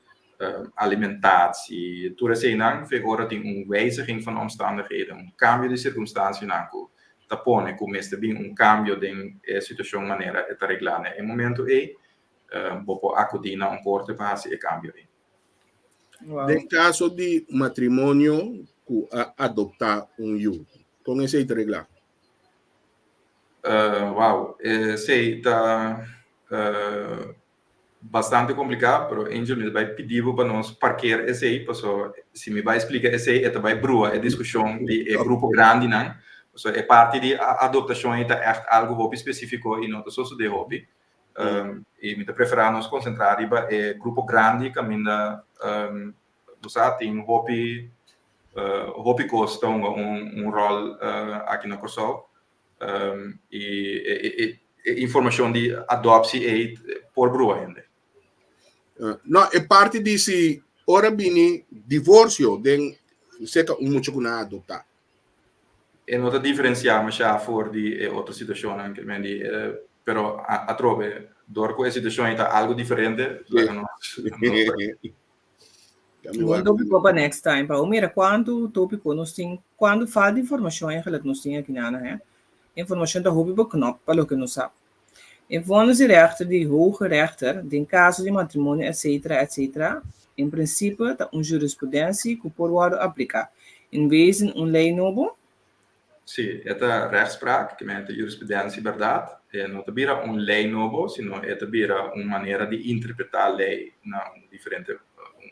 S4: alimentatie, tur eseinan fe ora tin un wijziging van omstandigheden, un kambio di sirkunstansianan ku ta pone ku mester bin un kambio den e situashon manera e ta reglá na e momento ei, bo por akudí na un korte pa hasi e kambio ei.
S2: Wow.
S3: Den kaso di matrimonio ku a adoptá un yu, kon esei ta reglá?
S4: Wow, esei ta bastante kompliká, pero Angel mi ta bai pidi bo pa nos parkeer esei, paso si mi bai splika esei e ta bai brua e diskushon di e grupo grandinan, paso e parti di adoptashon ei ta ègt algu hopi spesífiko i no ta sosodé hopi. I mi ta preferá nos konsentrá riba e grupo grandi kaminda bo sa tin hopi hopi kos ta hunga un ròl aki na Kòrsou i e informashon di adòpsi ei por brua hende.
S3: No, e parti di si ora bini divorsio den Seka un mucha ku nan a adoptá.
S4: E no ta diferensiá mashá for di e otro situashonnan, ke men di, pero atrobe, dor ku e situashon ei ta algu diferente, laga nos
S2: Bon tópiko pa next time, pa bo mira kuantu tópiko nos tin, kuantu falta informashon eigenlijk nos tin aki nan, hè. Informashon ta hopi beknòp pa loke nos sa. E vonnis di rechter di Hoge Rechter den kaso di matrimonio etc. Etc. En prinsipe ta un jurisprudentie ku por wòrdu apliká in wezen un lei nobo?
S4: Sí, e ta rechtspraak, ke men ta jurisprudentie bèrdat. E no ta bira un lei nobo, sino e ta bira un manera di interpretá lei na un diferente,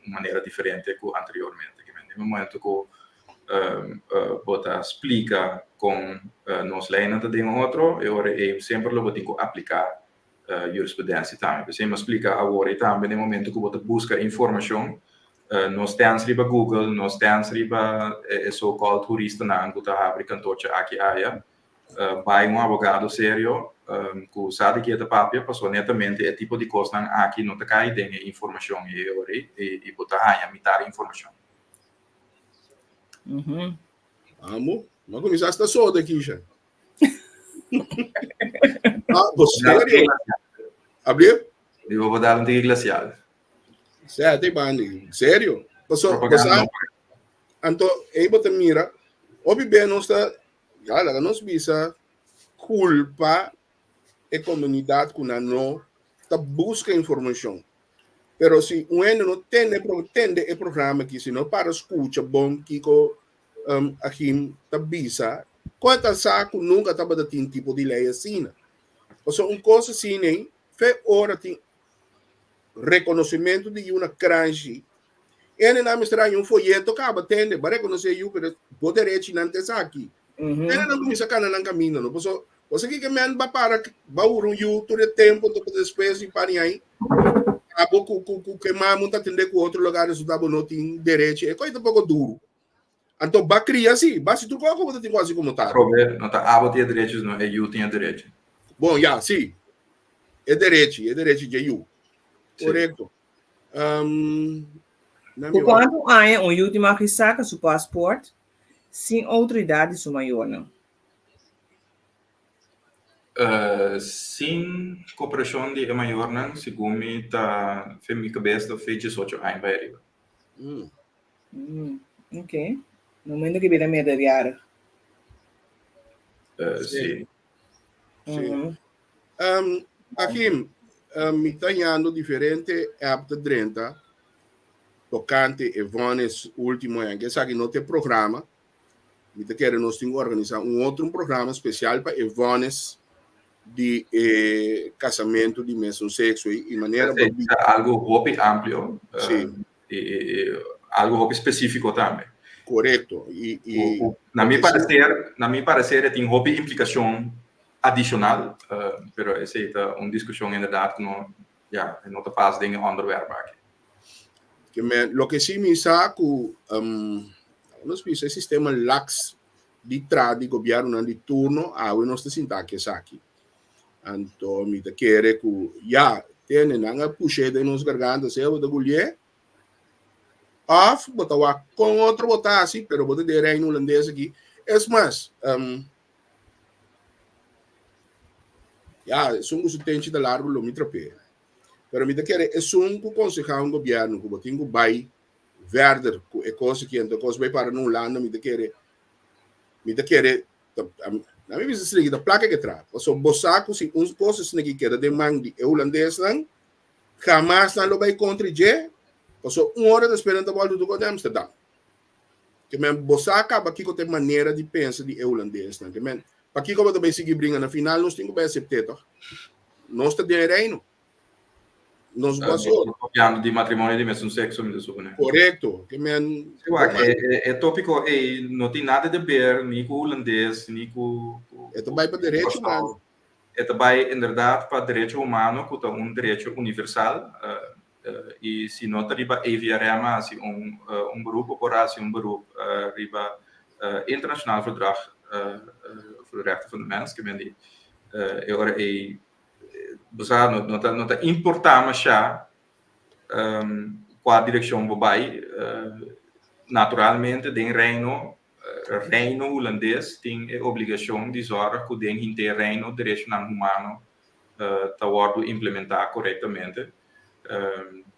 S4: un manera diferente ku anteriormente. Ke men den momento ku bo ta splika kon nos leinan ta den otro, e ora ei semper lo bo tin ku apliká jurisprudensia tambe. P'esei mi a splika awor ei tambe den momento ku bo ta buska informashon, no stèns riba Google, no stèns riba e so called huristanan ku ta habri kantorchi aki aya, bai un abogado serio ku sa di ke e ta papia, pasobra netamente e tipo di kosnan aki no ta kai den e informashon ei e ora ei i bo ta haña mitar informashon.
S3: Amo, ma kuminsá sta soda, Kisha. Ah, bo serio? Abrir?
S4: Di bo dar un tiki glacial.
S3: Sete bandi, serio? Paso, paso, anto, ei bo ta mira, obi be nos ta, ya, laga nos bisa, culpa e comunidad ku nan no ta busca informacion. Pero si un hende no tende, tende e programa aki, si no para scucha bon kiko um, Achim ta bisa, kon e ta sa ku nunca tabata tin tipo di ley asina. Pasobra un kos asina ei, fe ora tin reconocimento di yu na kranshi, ene nan mester haña un folleto kaba tende, ba rekonosé yu, pero bo derechinan ta esaki. Ene nan kuminsá kana nan kaminda, no? Pasobra Bo sa kiko men ba para ba ura un yu tur e tempo anto pa despues di par ñai abo ku ku ku ke mamu ta atende ku otro lugar resulta bo no tin derecho e koi ta poko duru anto ba kria si ba si tur koko bo ta tin ku hasi komo tata.
S4: Atrobe no ta abo tin e derecho sino e yu tin e derecho.
S3: Bon ya si e derechi e derechi dje yu korekto. Um,
S2: Ku kuantu aña un yu tin mag di saka su pasport sin outoridat di su mayornan?
S4: Sin koperashon di e mayornan, segun mi ta fe mi kabes ta fe diesocho aña bai ariba.
S2: Ok. Momento ke bira meerderjarig.
S4: Si.
S3: Si. Achim, mi ta hañando diferente app ta drenta tokante e vonnis ultimo aña. Esaki no ta e programa. Mi ta kere nos tin ku organisá un otro un programa spesial pa e vònes di e kasamentu di mesun sekso i manera
S4: bo bi. Ta algu hopi amplio i algu hopi spesífiko tambe.
S3: Korekto. I i
S4: Na mi pareser, na mi pareser e tin hopi implikashon adishonal, pero esei ta un diskushon inderdat ku no, ya, e no ta pas den e ònderwèrp aki.
S3: Ke men, loke si mi sa ku nos bisa e sistema laks di tra di gobièrnunan di turno awe nos ta sinta aki esaki. Anto mi ta kere ku ya, tene nan a push'é den nos garganta sea bo ta gulié òf bo ta wak kon otro bo ta hasi pero bo ta den Reino Hulandes aki. Es mas, ya esun ku su tenchi ta largu lo mi trap'é. Pero mi ta kere esun ku konsehá un gobièrnu ku bo tin ku bai verder ku e kos aki, anto e kos bai para na Hulanda, mi ta kere, mi ta kere, na mi bisa esaki ta plaka ke traha. Pasobra bo sa ku si un kos asina ki keda den man di e hulandesnan, hamas nan lo bai kontra dje, pasobra un ora despues nan ta bòlta tur kos di Amsterdam. Ke men bo sa kaba kiko ta e manera di pensa di e hulandesnan. Ke men, pakiko bo ta bai sigui bringa? Na final nos tin ku bai asept'é tòg. Nos ta den e reino. Nos bo hasi otro.
S4: Papiando di matrimonio di mesun sekso, mi ta suponé.
S3: Korekto. Ke men.
S4: Sí, wak, e, e tópiko ei no tin nada de ber ni ku hulandes, ni ku.
S3: E ta bai pa derecho humano.
S4: E ta bai inderdaad pa derecho humano, ku ta un derecho universal. I si no ta riba AVRM a hasi un, un beroep, bo por hasi un beroep riba Internationaal Verdrag voor de Rechten van de Mens, ke men di e ora ei bo sa no no ta no ta importá mashá kua direkshon bo bai. Naturalmente den Reino, Reino Hulandes tin e obligashon di zòrg ku den henter Reino derechonan humano ta wòrdu implementá korektamente,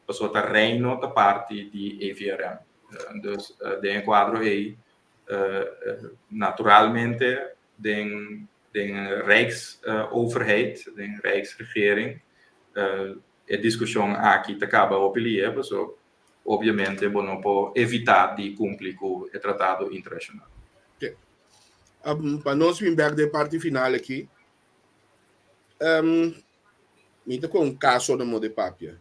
S4: pasobra ta Reino ta parti di EVRM. Dus den e kuadro ei naturalmente den den Rijksoverheid, den Rijksregering e diskushon aki ta kaba hopi lihe, pasobra Obviamente bo no por evitá di kumpli ku e tratado internashonal.
S3: Oke. Pa nos bin bèk den e parti final aki, um, mi ta kon un kaso na moda e papia.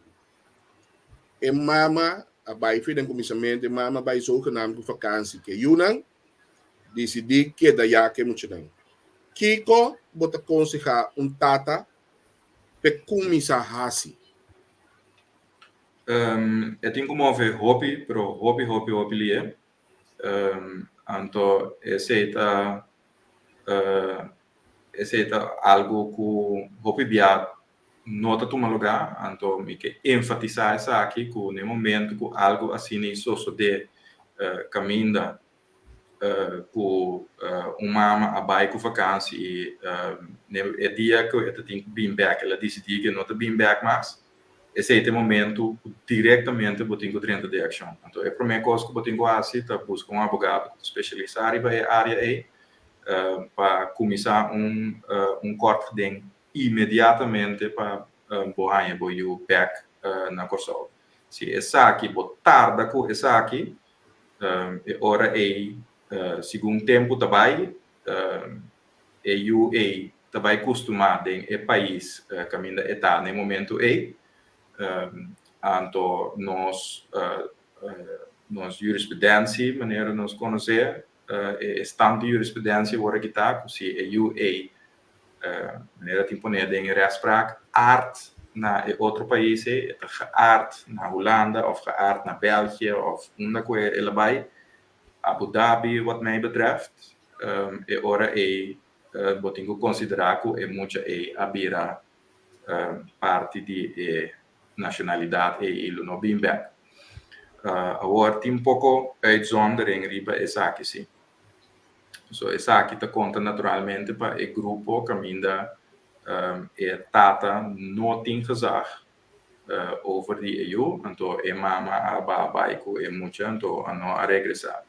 S3: E mama a bai fi den kuminsamentu, e mama a bai zogenaamd ku vakansi, ke yunan disidí keda ya ku e muchanan. Kiko bo ta konsehá un tata p'e kuminsá hasi?
S4: E tin ku move hopi, pero hopi, hopi, hopi lié. Anto esei ta esei ta algu ku hopi bia no ta tuma lugá. Anto mi ke enfatisá esaki ku na e momento ku algu asina i sosodé kaminda ku un mama a bai ku vakansi i e dia ku e ta tin ku bin bèk el a disidí ku e no ta bin bèk mas, esei ta e momentu ku direktamente bo tin ku drenta den akshon. Anto e promé kos ku bo tin ku hasi ta buska un abogado ku ta spesialisá riba e área ei pa kuminsá un un kort geding inmediatamente pa bo haña bo yu bèk na Kòrsou. Si esaki bo tarda ku esaki, E ora ei, segun tempu ta bai, e yu ei ta bai kustumá den e pais kaminda e ta na e momentu ei. Anto nos nos jurisprudensia, manera nos konosé, e stand di jurisprudensia wor a kita ku si e yu ei, manera tin poné den e rechtspraak, aard na e otro pais ei, e ta geaard na Hulanda of geaard na België of unda ku el a bai, Abu Dhabi wat mij betreft, e ora ei bo tin ku konsiderá ku e mucha ei a bira parti di e nashonalidat ei i lo no bin bèk. Awor tin poko uitzondering riba esaki si. So esaki ta konta naturalmente pa e grupo kaminda e tata no tin gezag over di e yu, anto e mama a baha bai ku e mucha anto a no a regresá.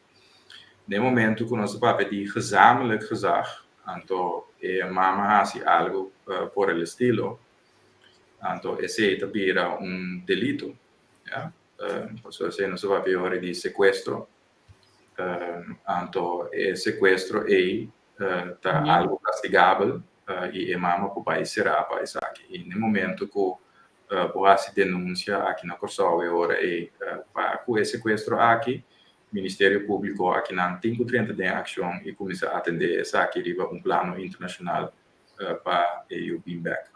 S4: Den momento ku nos ta papia di gezamenlijk gezag, anto e mama hasi algu por el estilo, anto esei ta bira un delito, ya. Pasobra esei nos ta papia ora di sekuestro. Anto e sekuestro ei ta algu kastigabel i e mama por bai será pa esaki. I na e momento ku bo hasi denunsia aki na Kòrsou e ora ei pa ku e sekuestro aki, Ministerio Públiko akinan tin ku drenta den akshon i kuminsá atendé esaki riba un plano internashonal pa e yu bin bèk.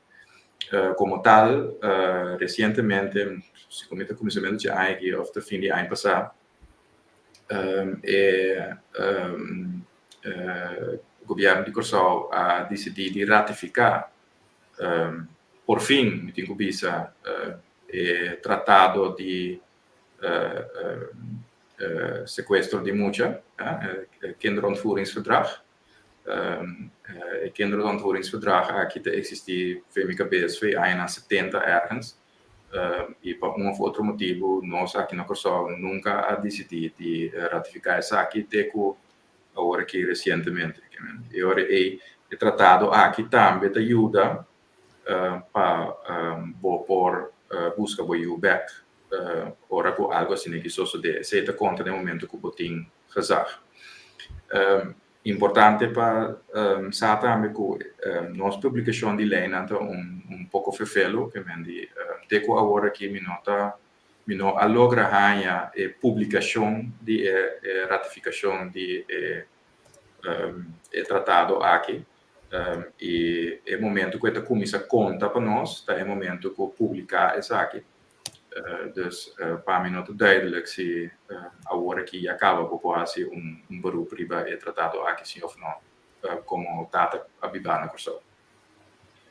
S4: Komo tal, resientemente, si ku mi ta kuminsamentu dje aña aki òf ta fin di aña pasá, e gobièrnu di Kòrsou a disidí di ratifiká porfin mi tin ku bisa e tratado di sekuestro di mucha, e kinderontvoeringsverdrag. E kinderontvoeringsverdrag aki ta eksistí fe mi kabes fe añanan setenta ergens. I pa un of otro motibu nos aki na Kòrsou nunka a disidí di ratifiká esaki te ku awor aki resientemente. E ora ei e tratado aki tambe ta yuda pa bo por buska bo yu bèk ora ku algu asina ki sosodé. Esei ta konta den momento ku bo tin gezag. Importante pa sa tambe ku nos publikashon di leinan ta un poko fefelu, ke men di te ku awor aki mi no ta mi no a logra haña e publikashon di e ratifikashon di e e tratado aki i e momento ku e ta kuminsá konta pa nos ta e momento ku publiká esaki. Dus pa mi no ta duidelijk si awor aki ya caba bo por haci un beroep riba e tratado aki si of no como tata a biba na Corsou.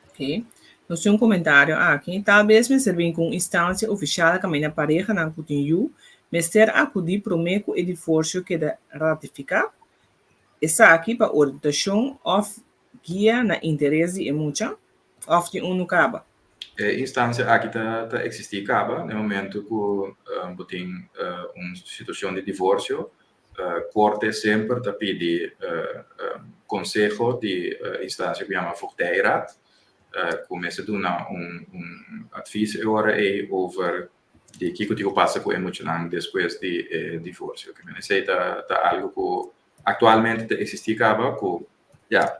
S2: Ok. Nos tin un comentario aki. Tal bes mester bin cu un instancia oficial caminda parehanan cu tin yu Mester akudí promé ku e divorsio keda ratifiká? Esaki pa orientashon òf guia na interes di e mucha òf tin unu kaba?
S4: E instansia aki ta ta eksistí kaba na e momentu ku bo tin un situashon di divorsio. Korte semper ta pidi konseho di instansia ku yama Voogdijraad ku mester duna un un advis e ora ei over di kiko tin ku pasa ku e muchanan despues di e divorsio. Esei ta ta algu ku aktualmente ta eksistí kaba ku ya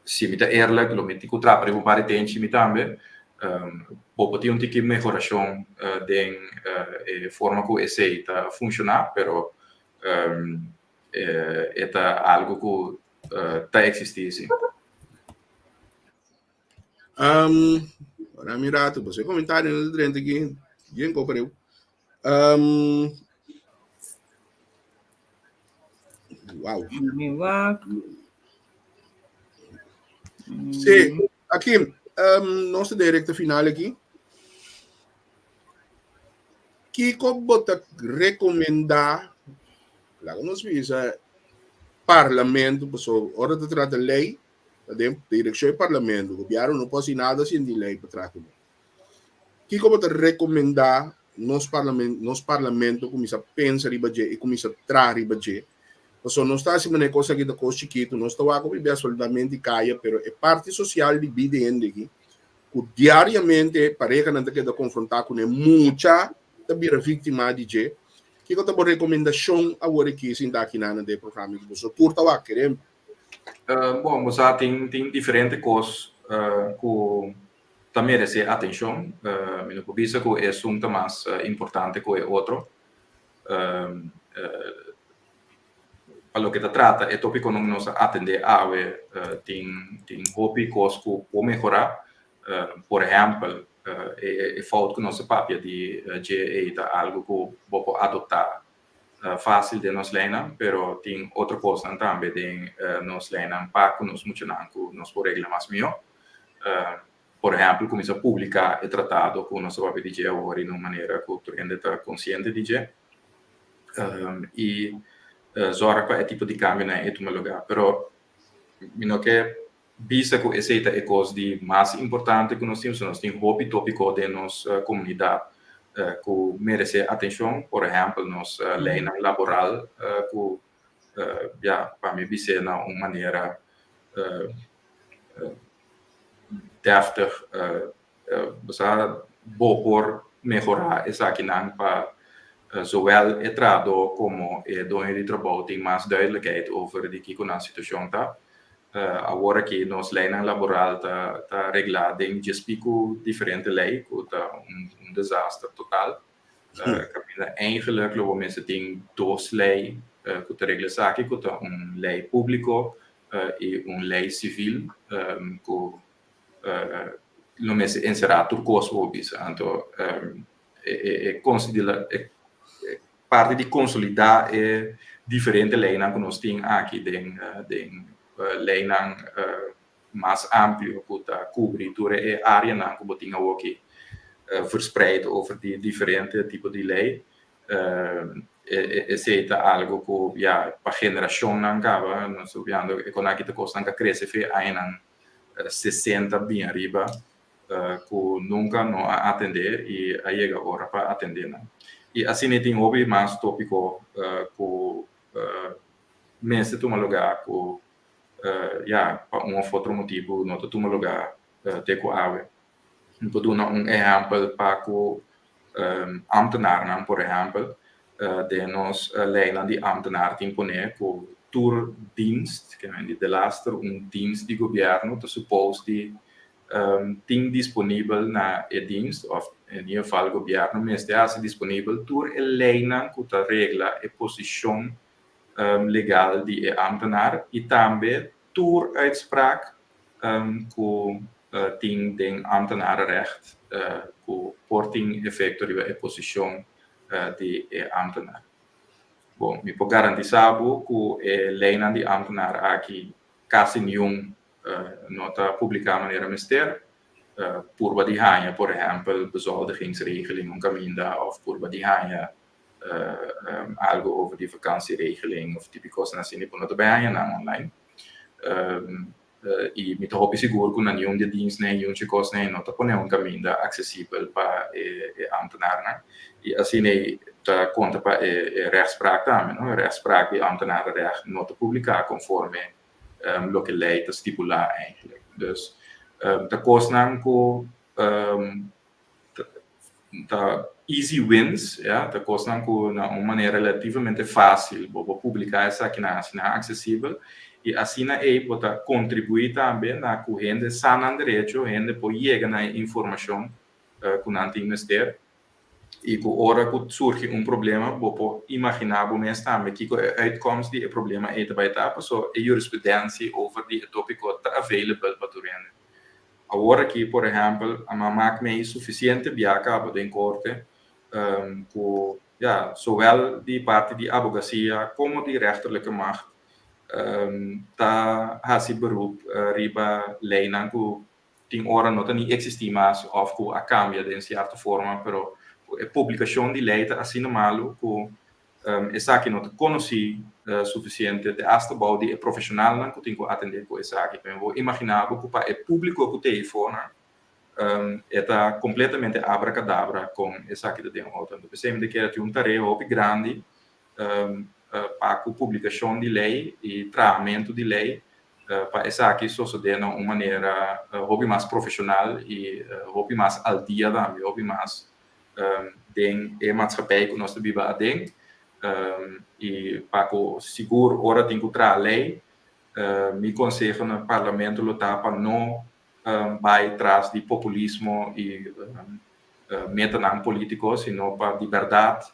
S4: si mi ta eerlijk lo mi tin ku trapa riba un par di tenchi mi tambe bo por tin un tiki mehorashon den e forma ku esei ta funshoná pero e ta algu ku ta eksistí si.
S3: Ora mi rato, você comentário no drente aqui, bien copreu. Wow. Sí, aquí, nos ta den recta final aquí. Kiko bo ta recomenda, laga nos bisa, parlamento, paso ora ta trata ley, ta den direccion di parlamento, gobierno no por haci nada sin di ley pa traha cu nan. Kiko bo ta recomenda nos parlament nos parlamento cuminsa pensa riba dje y cuminsa traha riba dje? Pasobra nos ta haci manera cos aki ta cos chikito, nos ta wak hopi bes solamente caya, pero e parti social di bida hende aki cu diariamente parehanan ta keda confronta cune, mucha ta bira victima di dje. Kiko ta bo recomendacion awor aki sinta aki nan den e programa aki? Boso tur ta wak kere.
S4: Bon, bo sa tin tin diferente cos cu ta merece atencion. Mi no por bisa cu esun ta mas importante cu e otro. Pa loke ta trata e topiconan cu nos a atende awe tin tin hopi cos cu por mehora. Por ehempel, e fout cu nos a papia di dje ey ta algo cu bo por adopta fácil den nos leynan, pero tin otro cosnan tambe den nos leynan pa cu nos muchanan cu nos por regla mas miho. Por ehempel, cuminsa publica e tratado cu nos ta papia di dje awor in un manera cu tur hende ta consciente di dje y zorg pa e tipo di cambionan ei tuma lugar. Pero mi no ke bisa ku esei ta e kos di mas importante ku nos tin, pasobra nos tin hopi tópiko den nos komunidat ku meresé atenshon, por ehèmpel nos leinan laboral ku ya pa mi bis'é na un manera dèftig Bo sa bo por mehorá esakinan pa zowel e trahadó komo e doño di trabou tin mas duidelijkheid over di kiko nan situashon ta. Awor aki nos leinan laboral ta ta reglá den djespiku diferente lei ku ta un desaster total. Kaminda eigenlijk lo bo mester tin dos lei ku ta regla esaki ku ta un lei públiko i un lei sivil ku lo mester enserá tur kos ku bo bisa. Anto e e parti di konsolidá e diferente leinan ku nos tin aki den den leinan mas amplio ku ta kubri tur e áreanan ku bo tin awoki verspreid over di diferente tipo di lei. Esei ta algu ku ya pa generashonnan kaba nos ta opiando e kon aki ta kosnan ku a krese fe añanan 60 bin ariba ku nunka no a atendé i a yega ora pa atendé nan. I asina tin hopi mas tópiko ku mester tuma lugá ku ya pa un òf otro motibu no ta tuma lugá te ku awe. Mi por duna un ehèmpel pa ku ámtenarnan, por ehèmpel, den nos leinan di ámtenar tin pone ku tur dienst, ke men di delaster un dienst di gobièrnu ta supos di tin disponibel na e dienst òf en ieder geval gobièrnu mester hasi disponibel tur e leinan ku ta regla e posishon legal di e ámtenar i tambe tur uitspraak ku tin den ambtenarenrecht ku por tin efekto riba e posishon di e ambtenar. Bon, mi por garantisá bo ku e leinan di ambtenar aki kasi niun no ta publiká manera mester. Purba di haña, por ehèmpel, bezoldigingsregeling un kaminda òf purba di haña. uh, algo over di vakantieregeling of tipo kosnan asina, bo no ta bai haña nan online. I mi ta hopi sigur ku na niun di e dienstnan, niun di e kosnan no ta pone un kaminda aksesibel pa e e ambtenarnan. I asina ei ta konta pa e e rechtspraak tambe, no? E rechtspraak di ambtenarenrecht no ta publiká konforme loke lei ta stipulá eigenlijk. Dus ta kosnan ku ta easy wins, ya, ta kosnan ku na un manera relativamente fásil bo por publiká esakinan hasi nan aksesibel i asina ei bo ta kontribuí tambe na ku hende sa nan derecho, hende por yega na e informashon ku nan tin mester i ku ora ku surgi un problema bo por imaginá bo mes tambe kiko e uitkomst di e problema ei ta bai ta, paso e jurisprudentie over di e tópiko ta available pa tur hende. Awor aki, por ehèmpel, a mak mei sufisiente bia kaba den korte ku, ya, zowel di parti di abogasia komo di rechterlijke macht ta hasi beroep riba leinan ku tin ora no ta ni eksistí mas òf ku a kambia den sierto forma, pero ku e publikashon di lei ta asina malu ku Esaki no ta konosí sufisiente te asta bou di e profeshonalnan ku tin ku atendé ku esaki. Pero bo imaginá bo ku pa e públiko ku t'ei for nan e ta kompletamente abrakadabra kon esaki ta den otro. Anto p'esei mi ta kere tin un tarea hopi grandi pa ku publikashon di lei i trahamentu di lei pa esaki sosodé na un manera hopi mas profeshonal i hopi mas al dia tambe, hopi mas den e maatschappij ku nos ta biba aden i pa ku sigur ora tin ku traha lei mi konseho na parlamento lo ta pa no bai tras di populismo i metanan politiko sino pa di bèrdat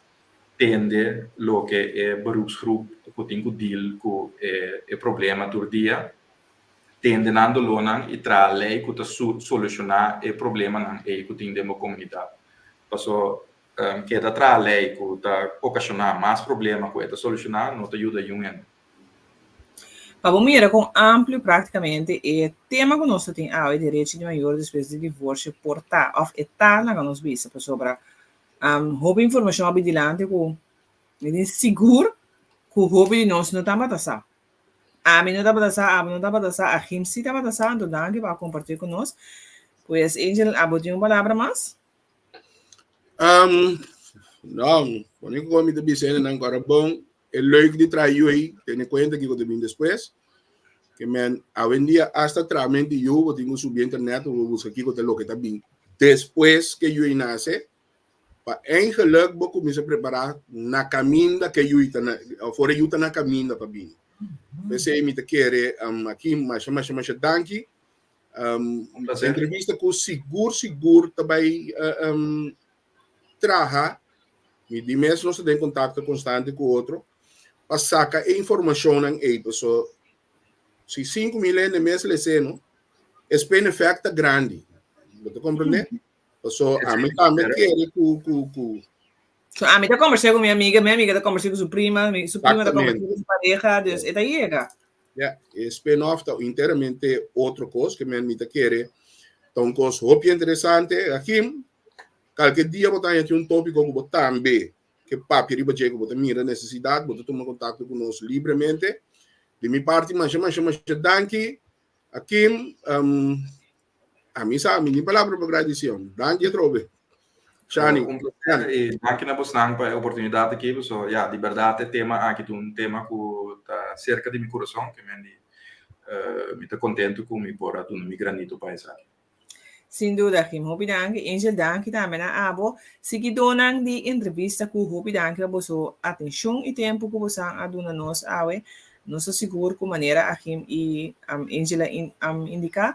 S4: tende loke e beroepsgroep ku tin ku deal ku e problema tur dia tende nan dolónan i traha lei ku ta solushoná e problemanan ei ku tin den bo komunidat. Paso keda traha lei ku ta okashoná mas problema ku e ta solushoná no ta yuda yun hende.
S2: Pa bo mira kon amplio práktikamente e tema ku nos ta tin awe, derecho di mayor despues di divorsio por ta òf e ta laga nos bisa pasobra hopi informashon a bin dilanti ku mi tin sigur ku hopi di nos no tabata sa. Ami no tabata sa, abo no tabata sa, Achim si tabata sa, anto danki pa a kompartí ku nos. Pues Angel, abo tin un palabra mas?
S3: Um, no, único ku mi ta bisa nan ku ora bon, e leuk di traha yu ei, tene kuenta kiko ta bin despues. Ke men, awendia hasta trahamento di yu, bo tin ku subi internet, bo buska kiko ta loke ta bin despues ke yu ei nase. Pa eigenlijk bo kuminsá prepará na kaminda ke yu ta na, of ora yu ta na kaminda pa bini. P'esei mi ta kere um, aki masha masha masha danki. Um,
S4: Un placer.
S3: entrevista ku sigur sigur ta bai uh, um, traha. Mi di mes nos ta den kontakto konstante ku otro pa saka e informashonnan ei. Paso si 5.000 hende mes les'é no, e spin effect ta grandi. Bo ta komprendé? Paso ami tambe kere ku ku ku
S2: So, ami ta conversar ku mi amiga, mi amiga ta conversar ku su prima, mi, su prima ta conversar ku su pareja, dus e ta yega.
S3: Ja, e spin-off ta enteramente otro kos ke men mi ta kere ta un kos hopi interesante. Achim, kalke dia bo ta haña tin un tópiko ku bo tambe ke papia riba dje ku bo ta mira nesesidat, bo ta tuma kontakto ku nos libremente. Di mi parti masha masha masha danki. Achim, um, A mi sa, mi ni palabra pa gradisí. Danki atrobe. Shani.
S4: Un placer i danki na bosnan pa e oportunidat aki. So ja, di bèrdat e tema aki ta un tema ku ta serka di mi kurason, ke men di mi ta kontentu ku mi por a duna mi granito pa esaki.
S2: Sin duda, Jim. Hopi danki. Angel, danki tambe na abo. Siguidónan di entrevista ku hopi danki pa boso atenshon i tempu ku bosan a duna nos awe. Nos ta sigur ku manera Achim i Angel a indiká,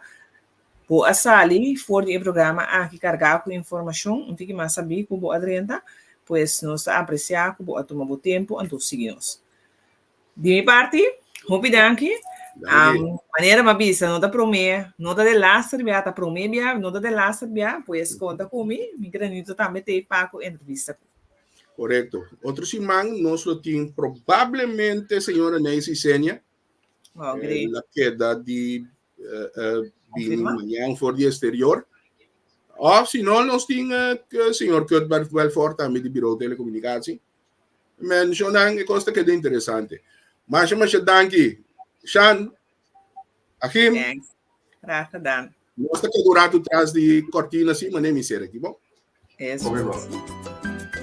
S2: bo a sali for di e programa aki kargá ku informashon un tiki mas sabí ku bo a drenta, pues nos ta apresiá ku bo a tuma bo tempu anto sigui nos. Di mi parti, hopi danki. Manera mi a bisa, no ta promé, no ta de laster bia, ta promé bia, no ta de laster bia, pues konta ku mi, mi granito tambe t'ei pa ku entrevista ku.
S3: Korekto. Otro siman nos lo tin probablemente señora Nancy Senia.
S2: Wow, great.
S3: La keda di bini mañan for di exterior. Of si no, nos tin señor Kurt Belfort tambe di Bureau Telecomunicatie. Menshonan e kos ta keda interesante. Masha masha danki. Shan, Achim.
S2: Thanks. Graag gedaan.
S3: Nos ta keda un ratu tras di kortina si, manera mi ser aki, bon?
S2: Eso.
S4: Hopi bon.